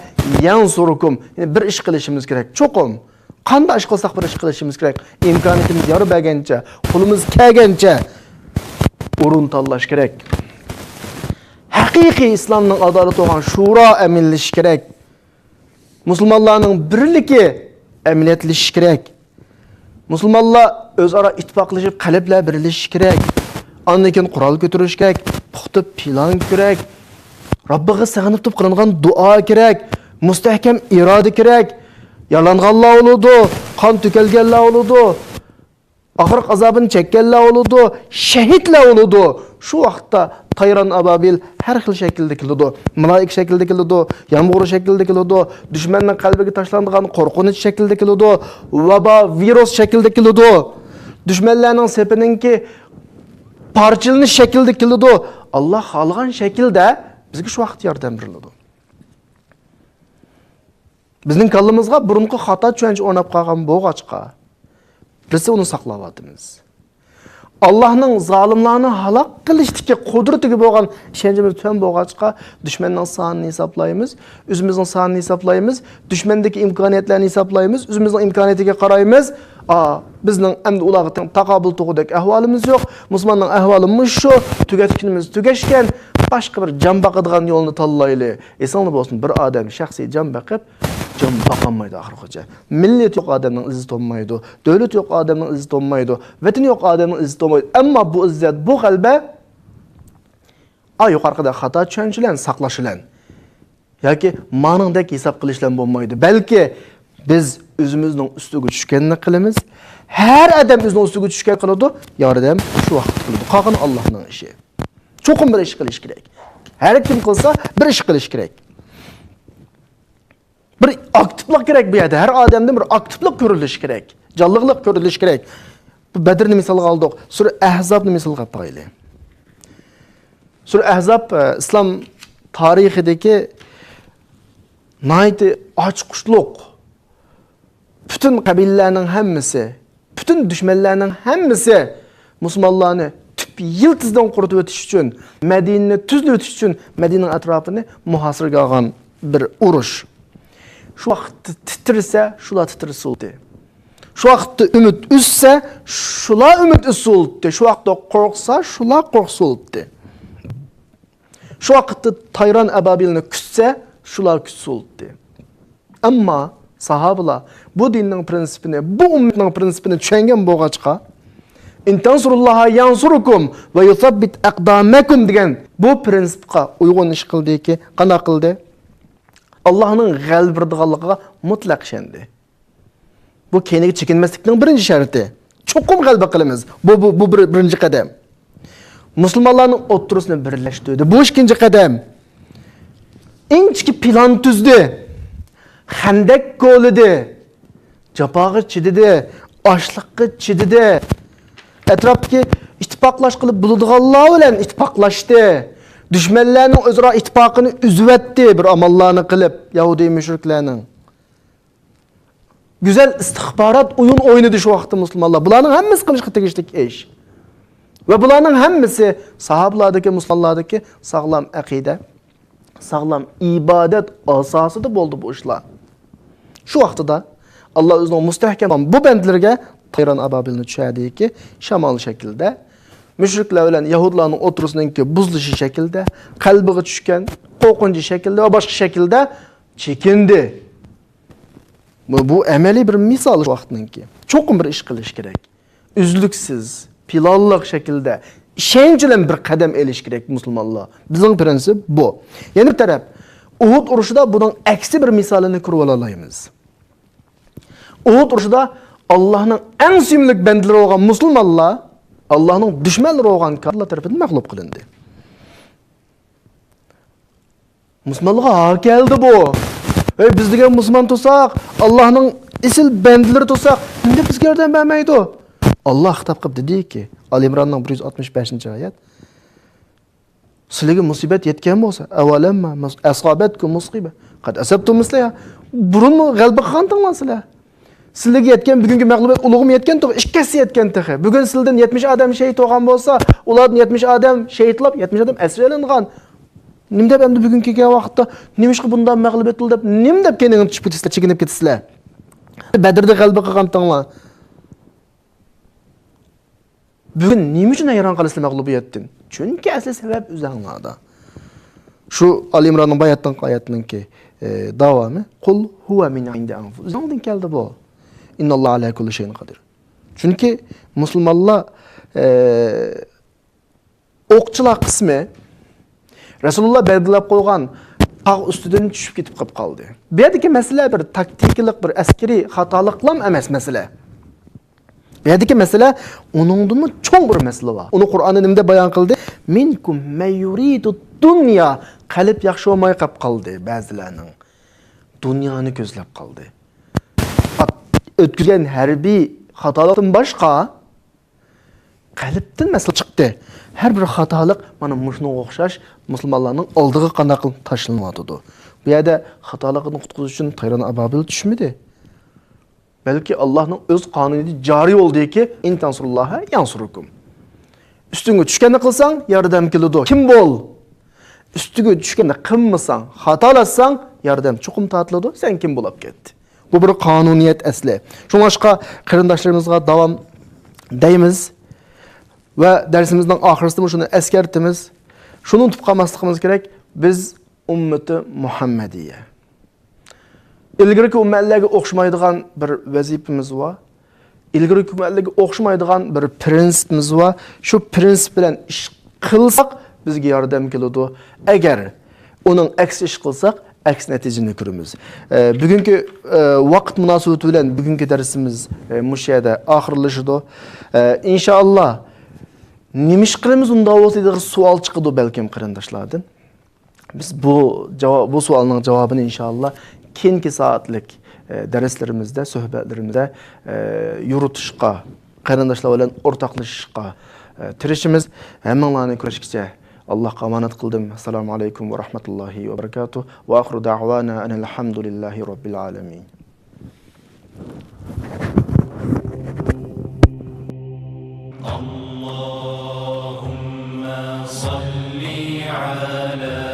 يەنسۇركۇم.» يەنى بىر ئىش قىلىشىمىز كېرەك. چوقۇم. قانداق ئىش قىلساق بىر ئىش قىلىشىمىز كېرەك. ئىمكانىيىتىمىز يار بەرگەنچە، قولىمىز كەلگەنچە ئورۇن تاللاش كېرەك. ھەقىقىي ئىسلامنىڭ ئادالىتى بولغان شورا ئەمەلىيلىشىشى كېرەك. مۇسۇلمانلارنىڭ بىرلىكى ئەمەلىيەتلىشىشى كېرەك. مۇسۇلمانلار ئۆزئارا ئىتتىپاقلىشىپ، قەلبلەر بىرلىشىشى كېرەك. ئاندىن كېيىن قورال كۆتۈرۈش كېرەك، پۇختا پىلان كېرەك، رەببىگە سېغىنىپ تۇرۇپ قىلىنغان دۇئا كېرەك، مۇستەھكەم ئىرادە كېرەك. يارىلانغانلار بولىدۇ، قان تۆكۈلگەنلەر بولىدۇ، ئاغرىق ئازابىنى چەككەنلەر بولىدۇ، شەھىدلەر بولىدۇ. شۇ ۋاقىتتا تايران ئابابىل ھەر خىل شەكىلدە كېلىدۇ. مالائىكە شەكلىدە كېلىدۇ، يامغۇر شەكلىدە كېلىدۇ، دۈشمەننىڭ قەلبىگە تاشلانغان قورقۇنچ شەكلىدە كېلىدۇ، ۋابا، ۋىرۇس شەكلىدە كېلىدۇ، دۈشمەنلەرنىڭ سېپىنىڭكى پارچىلىنىش شەكلىدە كېلىدۇ. ئاللا خالىغان شەكىلدە بىزگە شۇ ۋاقىت ياردەم بېرىلىدۇ. بىزنىڭ كاللىمىزغا بۇرۇنقى خاتا چۈشەنچە ئورناپ قالغان بولغاچقا، بىرسى ئۇنى ساقلاۋاتىمىز. ئاللانىڭ زالىملارنى ھالاك قىلىشتىكى قۇدرىتىگە بولغان ئىشەنچىمىز تۆۋەن بولغاچقا، دۈشمەننىڭ سانىنى ھېسابلايمىز، ئۆزىمىزنىڭ سانىنى ھېسابلايمىز، دۈشمەندىكى ئىمكانىيەتلەرنى ھېسابلايمىز، ئۆزىمىزنىڭ ئىمكانىيىتىگە قارايمىز. ئا، بىزنىڭ ئەمدى ئۇلارغا تەڭ تاقابىل تۇرغۇدەك ئەھۋالىمىز يوق. مۇسۇلماننىڭ ئەھۋالى مۇشۇ، تۈگەتكىنىمىز تۈگەشكەن، باشقا بىر جان باقىدىغان يولنى تاللايلى. ئېسىڭلار بولسۇن، بىر ئادەم شەخسىي جان بېقىپ، جان باقالمايدۇ ئاخىرغىچە. مىللىتى يوق ئادەمنىڭ ئىززىتى بولمايدۇ. دۆلىتى يوق ئادەمنىڭ ئىززىتى بولمايدۇ. ۋەتىنى يوق ئادەمنىڭ ئىززىتى بولمايدۇ. ئەمما بۇ ئىززەت، بۇ غەلىبە، ئا، يۇقىرىقىدەك خاتا چۈشەنچە بىلەن ساقلاش بىلەن ياكى مانىڭدەك ھېساب قىلىش بىلەن بولمايدۇ. بەلكى بىز ئۆزىمىزنىڭ ئۈستىگە چۈشكەننى قىلىمىز. ھەر ئادەم ئۆزىنىڭ ئۈستىگە چۈشكەن قىلىدۇ. ياردەم شۇ ۋاقىتتا قىلىدۇ. قالغىنى ئاللانىڭ ئىشى. چوقۇم بىر ئىش قىلىش كېرەك. ھەر كىم قىلسا، بىر ئىش قىلىش كېرەك. بىر ئاكتىپلىق كېرەك بۇ يەردە. ھەر ئادەمدىن بىر ئاكتىپلىق كۆرۈلۈشى كېرەك. جانلىقلىق كۆرۈلۈشى كېرەك. بۇ بەدرنى مىسالغا ئالدۇق. سۈرە ئەھزابنى مىسالغا ئېلىپ باقايلى. سۈرە ئەھزاب، ئە، ئىسلام تارىخىدىكى ناھايىتى ئاچقۇچلۇق، پۈتۈن قەبىلىلەرنىڭ ھەممىسى، پۈتۈن دۈشمەنلەرنىڭ ھەممىسى مۇسۇلمانلارنى تۈپ يىلتىزىدىن قۇرۇتۇۋېتىش ئۈچۈن، مەدىنىنى تۈزلىۋېتىش ئۈچۈن مەدىنىنىڭ ئەتراپىنى مۇھاسىرىگە ئالغان بىر ئۇرۇش. شۇ ۋاقىتتا تىترىسە، شۇلار تىترىسە بولاتتى. شۇ ۋاقىتتا ئۈمىد ئۈزسە، شۇلار ئۈمىد ئۈزسە بولاتتى. شۇ ۋاقىتتا قورقسا، شۇلار قورقسا بولاتتى. شۇ ۋاقىتتا تايران ئەبابىلنى كۈتسە، شۇلار كۈتسە بولاتتى. ئەمما ساھابىلار بۇ دىننىڭ پرىنسىپىنى، بۇ ئۈممەتنىڭ پرىنسىپىنى چۈشەنگەن بولغاچقا، «ئىن تەنسۇرۇللاھا يەنسۇركۇم ۋە يۇسەببىت ئەقدامەكۇم» دېگەن بۇ پرىنسىپقا ئۇيغۇن ئىش قىلدىكى، قانداق قىلدى؟ ئاللانىڭ غەلىبە بېرىدىغانلىقىغا مۇتلەق ئىشەندى. بۇ كەينىگە چېكىنمەسلىكنىڭ بىرىنچى شەرتى. چوقۇم غەلىبە قىلىمىز. بۇ، بۇ، بۇ بىر، بىرىنچى قەدەم. مۇسۇلمانلارنىڭ ئوتتۇرىسىنى بىرلەشتۈردى. بۇ ئىككىنچى قەدەم. ئىنچىكە پىلان تۈزدى. خەندەك كولىدى. جاپاغا چىدىدى. ئاچلىققا چىدىدى. ئەتراپتىكى ئىتتىپاقلاشقىلى بولىدىغانلار بىلەن ئىتتىپاقلاشتى. دۈشمەنلەرنىڭ ئۆزئارا ئىتتىپاقىنى ئۈزۈۋەتتى بىر ئاماللارنى قىلىپ، يەھۇدىي مۇشرىكلارنىڭ. گۈزەل ئىستىخبارات ئويۇن ئوينىدى شۇ ۋاقىتتا مۇسۇلمانلار. بۇلارنىڭ ھەممىسى قىلىشقا تېگىشلىك ئىش. ۋە بۇلارنىڭ ھەممىسى ساھابىلاردىكى، مۇسۇلمانلاردىكى ساغلام ئەقىدە، ساغلام ئىبادەت ئاساسىدا بولدى بۇ ئىشلار. شۇ ۋاقتىدا ئاللا ئۆزىنىڭ مۇستەھكەم بۇ بەندىلىرىگە تايران ئابابىلنى چۈشەردىكى، شامال شەكلىدە، مۈشرىكلەر بىلەن يەھۇدلارنىڭ ئوتتۇرىسىنىڭكى بۇزۇلۇشى شەكلىدە، قەلبىگە چۈشكەن قورقۇنچى شەكلىدە ۋە باشقا شەكىلدە چېكىندى. بۇ، بۇ ئەمەلىي بىر مىسال شۇ ۋاقىتنىڭكى. چوقۇم بىر ئىش قىلىش كېرەك. ئۈزلۈكسىز، پىلانلىق شەكىلدە، ئىشەنچ بىلەن بىر قەدەم ئېلىش كېرەك مۇسۇلمانلار. بىزنىڭ پرىنسىپ بۇ. يەنە بىر تەرەپ، ئۇھۇد ئۇرۇشىدا بۇنىڭ ئەكسى بىر مىسالىنى كۆرۈۋالالايمىز. ئۇھۇد ئۇرۇشىدا ئاللانىڭ ئەڭ سۆيۈملۈك بەندىلىرى بولغان مۇسۇلمانلار ئاللانىڭ دۈشمەنلىرى بولغان كاپىرلار تەرىپىدىن مەغلۇپ قىلىندى. مۇسۇلمانلارغا ھا كەلدى بۇ. ھەي، بىز دېگەن مۇسۇلمان تۇرساق، ئاللانىڭ ئېسىل بەندىلىرى تۇرساق، نېمە بىزگە ياردەم بەرمەيدۇ؟ ئاللا خىتاب قىلىپ دېدىكى، ئالى ئىمراننىڭ بىر يۈز ئاتمىش بەشىنچى ئايەت، سىلىگە مۇسىبەت يەتكەن بولسا، ئەۋەلەمما مۇس-، ئەسابەتكۇم مۇسىبە قەد ئەسەبتۇم مىسلەھا، بۇرۇنمۇ غەلىبە قىلغانتىڭلار سىلەر. سىلىگە يەتكەن بۈگۈنكى مەغلۇبىيەت ئۇلۇغىمۇ يەتكەن تۇغ، ئىككى ھەسسە يەتكەن تېخى. بۈگۈن سىلىدىن يەتمىش ئادەم شېھىت بولغان بولسا، ئۇلاردىن يەتمىش ئادەم شېھىتلاپ، يەتمىش ئادەم ئەسىر ئېلىنغان. نېمە دەپ ئەمدى بۈگۈن كەلگەن ۋاقىتتا، نېمىشقا بۇنداق مەغلۇبىيەت بولدى دەپ، نېمە دەپ كەينىڭگە چۈشۈپ كېتىسىلەر، چېكىنىپ كېتىسىلەر؟ بەدرىدە غەلىبە قىلغانتىڭلار. بۈگۈن نېمە ئۈچۈن ھەيران قالىسىلەر مەغلۇبىيەتتىن؟ چۈنكى ئەسلى سەۋەب ئۆزەڭلاردا. شۇ ئالى ئىمراننىڭ باياتتىنقى ئايەتنىڭكى، ئە، داۋامى. قۇل ھۇۋە مىن ئىندى ئەنفۇسىكۇم. ئۆزۈڭدىن كەلدى بۇ. ئىنناللاھە ئەلا كۇللى شەيئىن قادىر. چۈنكى مۇسۇلمانلار، ئە، ئوقچىلار قىسمى رەسۇلۇللا بەلگىلەپ قويغان تاغ ئۈستىدىن چۈشۈپ كېتىپ قېلىپ قالدى. بۇ يەردىكى مەسىلە بىر تاكتىكىلىق، بىر ئەسكىرىي خاتالىقلام ئەمەس مەسىلە. بۇ يەردىكى مەسىلە ئۇنىڭدىنمۇ چوڭ بىر مەسىلە بار. ئۇنى قۇرئاندا نېمە دەپ بايان قىلدى؟ مىنكۇم مەن يۇرىدۇ دۇنيا. قەلب ياخشى بولماي قېلىپ قالدى بەزىلەرنىڭ. دۇنيانى كۆزلەپ قالدى. ئات-، ئۆتكۈزگەن ھەربىي خاتالىقتىن باشقا، قەلبتىن مەسىلە چىقتى. ھەر بىر خاتالىق مانا مۇشۇنىڭغا ئوخشاش مۇسۇلمانلارنىڭ ئالدىغا قانداق قىلىپ تاشلىنىۋاتىدۇ. بۇ يەردە خاتالىقىدىن قۇتقۇزۇش ئۈچۈن تايران ئابابىل چۈشمىدى. بەلكى ئاللانىڭ ئۆز قانۇنى جارى بولدىكى، ئىن تەنسۇرۇللاھە يەنسۇركۇم. ئۈستۈڭگە چۈشكەننى قىلساڭ، ياردەم كېلىدۇ. كىم بول؟ ئۈستىگە چۈشكەننى قىلمىساڭ، خاتالاشساڭ، ياردەم چوقۇم تارتىلىدۇ. سەن كىم بولاپ كەتتى؟ بۇ بىر قانۇنىيەت ئەسلى. شۇڭلاشقا قېرىنداشلىرىمىزغا داۋام دەيمىز ۋە دەرسىمىزنىڭ ئاخىرىسىدىمۇ شۇنى ئەسكەرتىمىز. شۇنى ئۇنتۇپ قالماسلىقىمىز كېرەك، بىز ئۈممىتى مۇھەممەدىيە. ئىلگىرىكى ئۈممەتلەرگە ئوخشىمايدىغان بىر ۋەزىپىمىز بار. ئىلگىرىكى ھۆكۈمەتلەرگە ئوخشىمايدىغان بىر پرىنسىپىمىز بار. شۇ پرىنسىپ بىلەن ئىش قىلساق، بىزگە ياردەم كېلىدۇ. ئەگەر ئۇنىڭ ئەكسى ئىش قىلساق، ئەكس نەتىجىنى كۆرىمىز. ئە، بۈگۈنكى، ئە، ۋاقىت مۇناسىۋىتى بىلەن بۈگۈنكى دەرسىمىز، ئە، مۇشۇ يەردە ئاخىرلىشىدۇ. ئە، ئىنشائاللا، نېمە ئىش قىلىمىز ئۇنداق بولسا دېگەن سوئال چىقىدۇ بەلكىم قېرىنداشلاردىن. بىز بۇ جاۋاب، بۇ سوئالنىڭ جاۋابىنى ئىنشائاللا كېيىنكى سائەتلىك، ئە، دەرسلىرىمىزدە، سۆھبەتلىرىمىزدە، ئە، يورۇتۇشقا، قېرىنداشلار بىلەن ئورتاقلىشىشقا، ئە، تىرىشىمىز. ھەممىڭلارنى كۆرۈشكىچە ئاللاھقا ئامانەت قىلدىم. ئەسسالامۇ ئەلەيكۇم ۋە رەھمەتۇللاھى ۋە بەرىكاتۇھ. ۋە ئاخىرۇ دەئۋانا ئەنىل ھەمدۇلىللاھى رەببىل ئالەمىن. اللهم صل على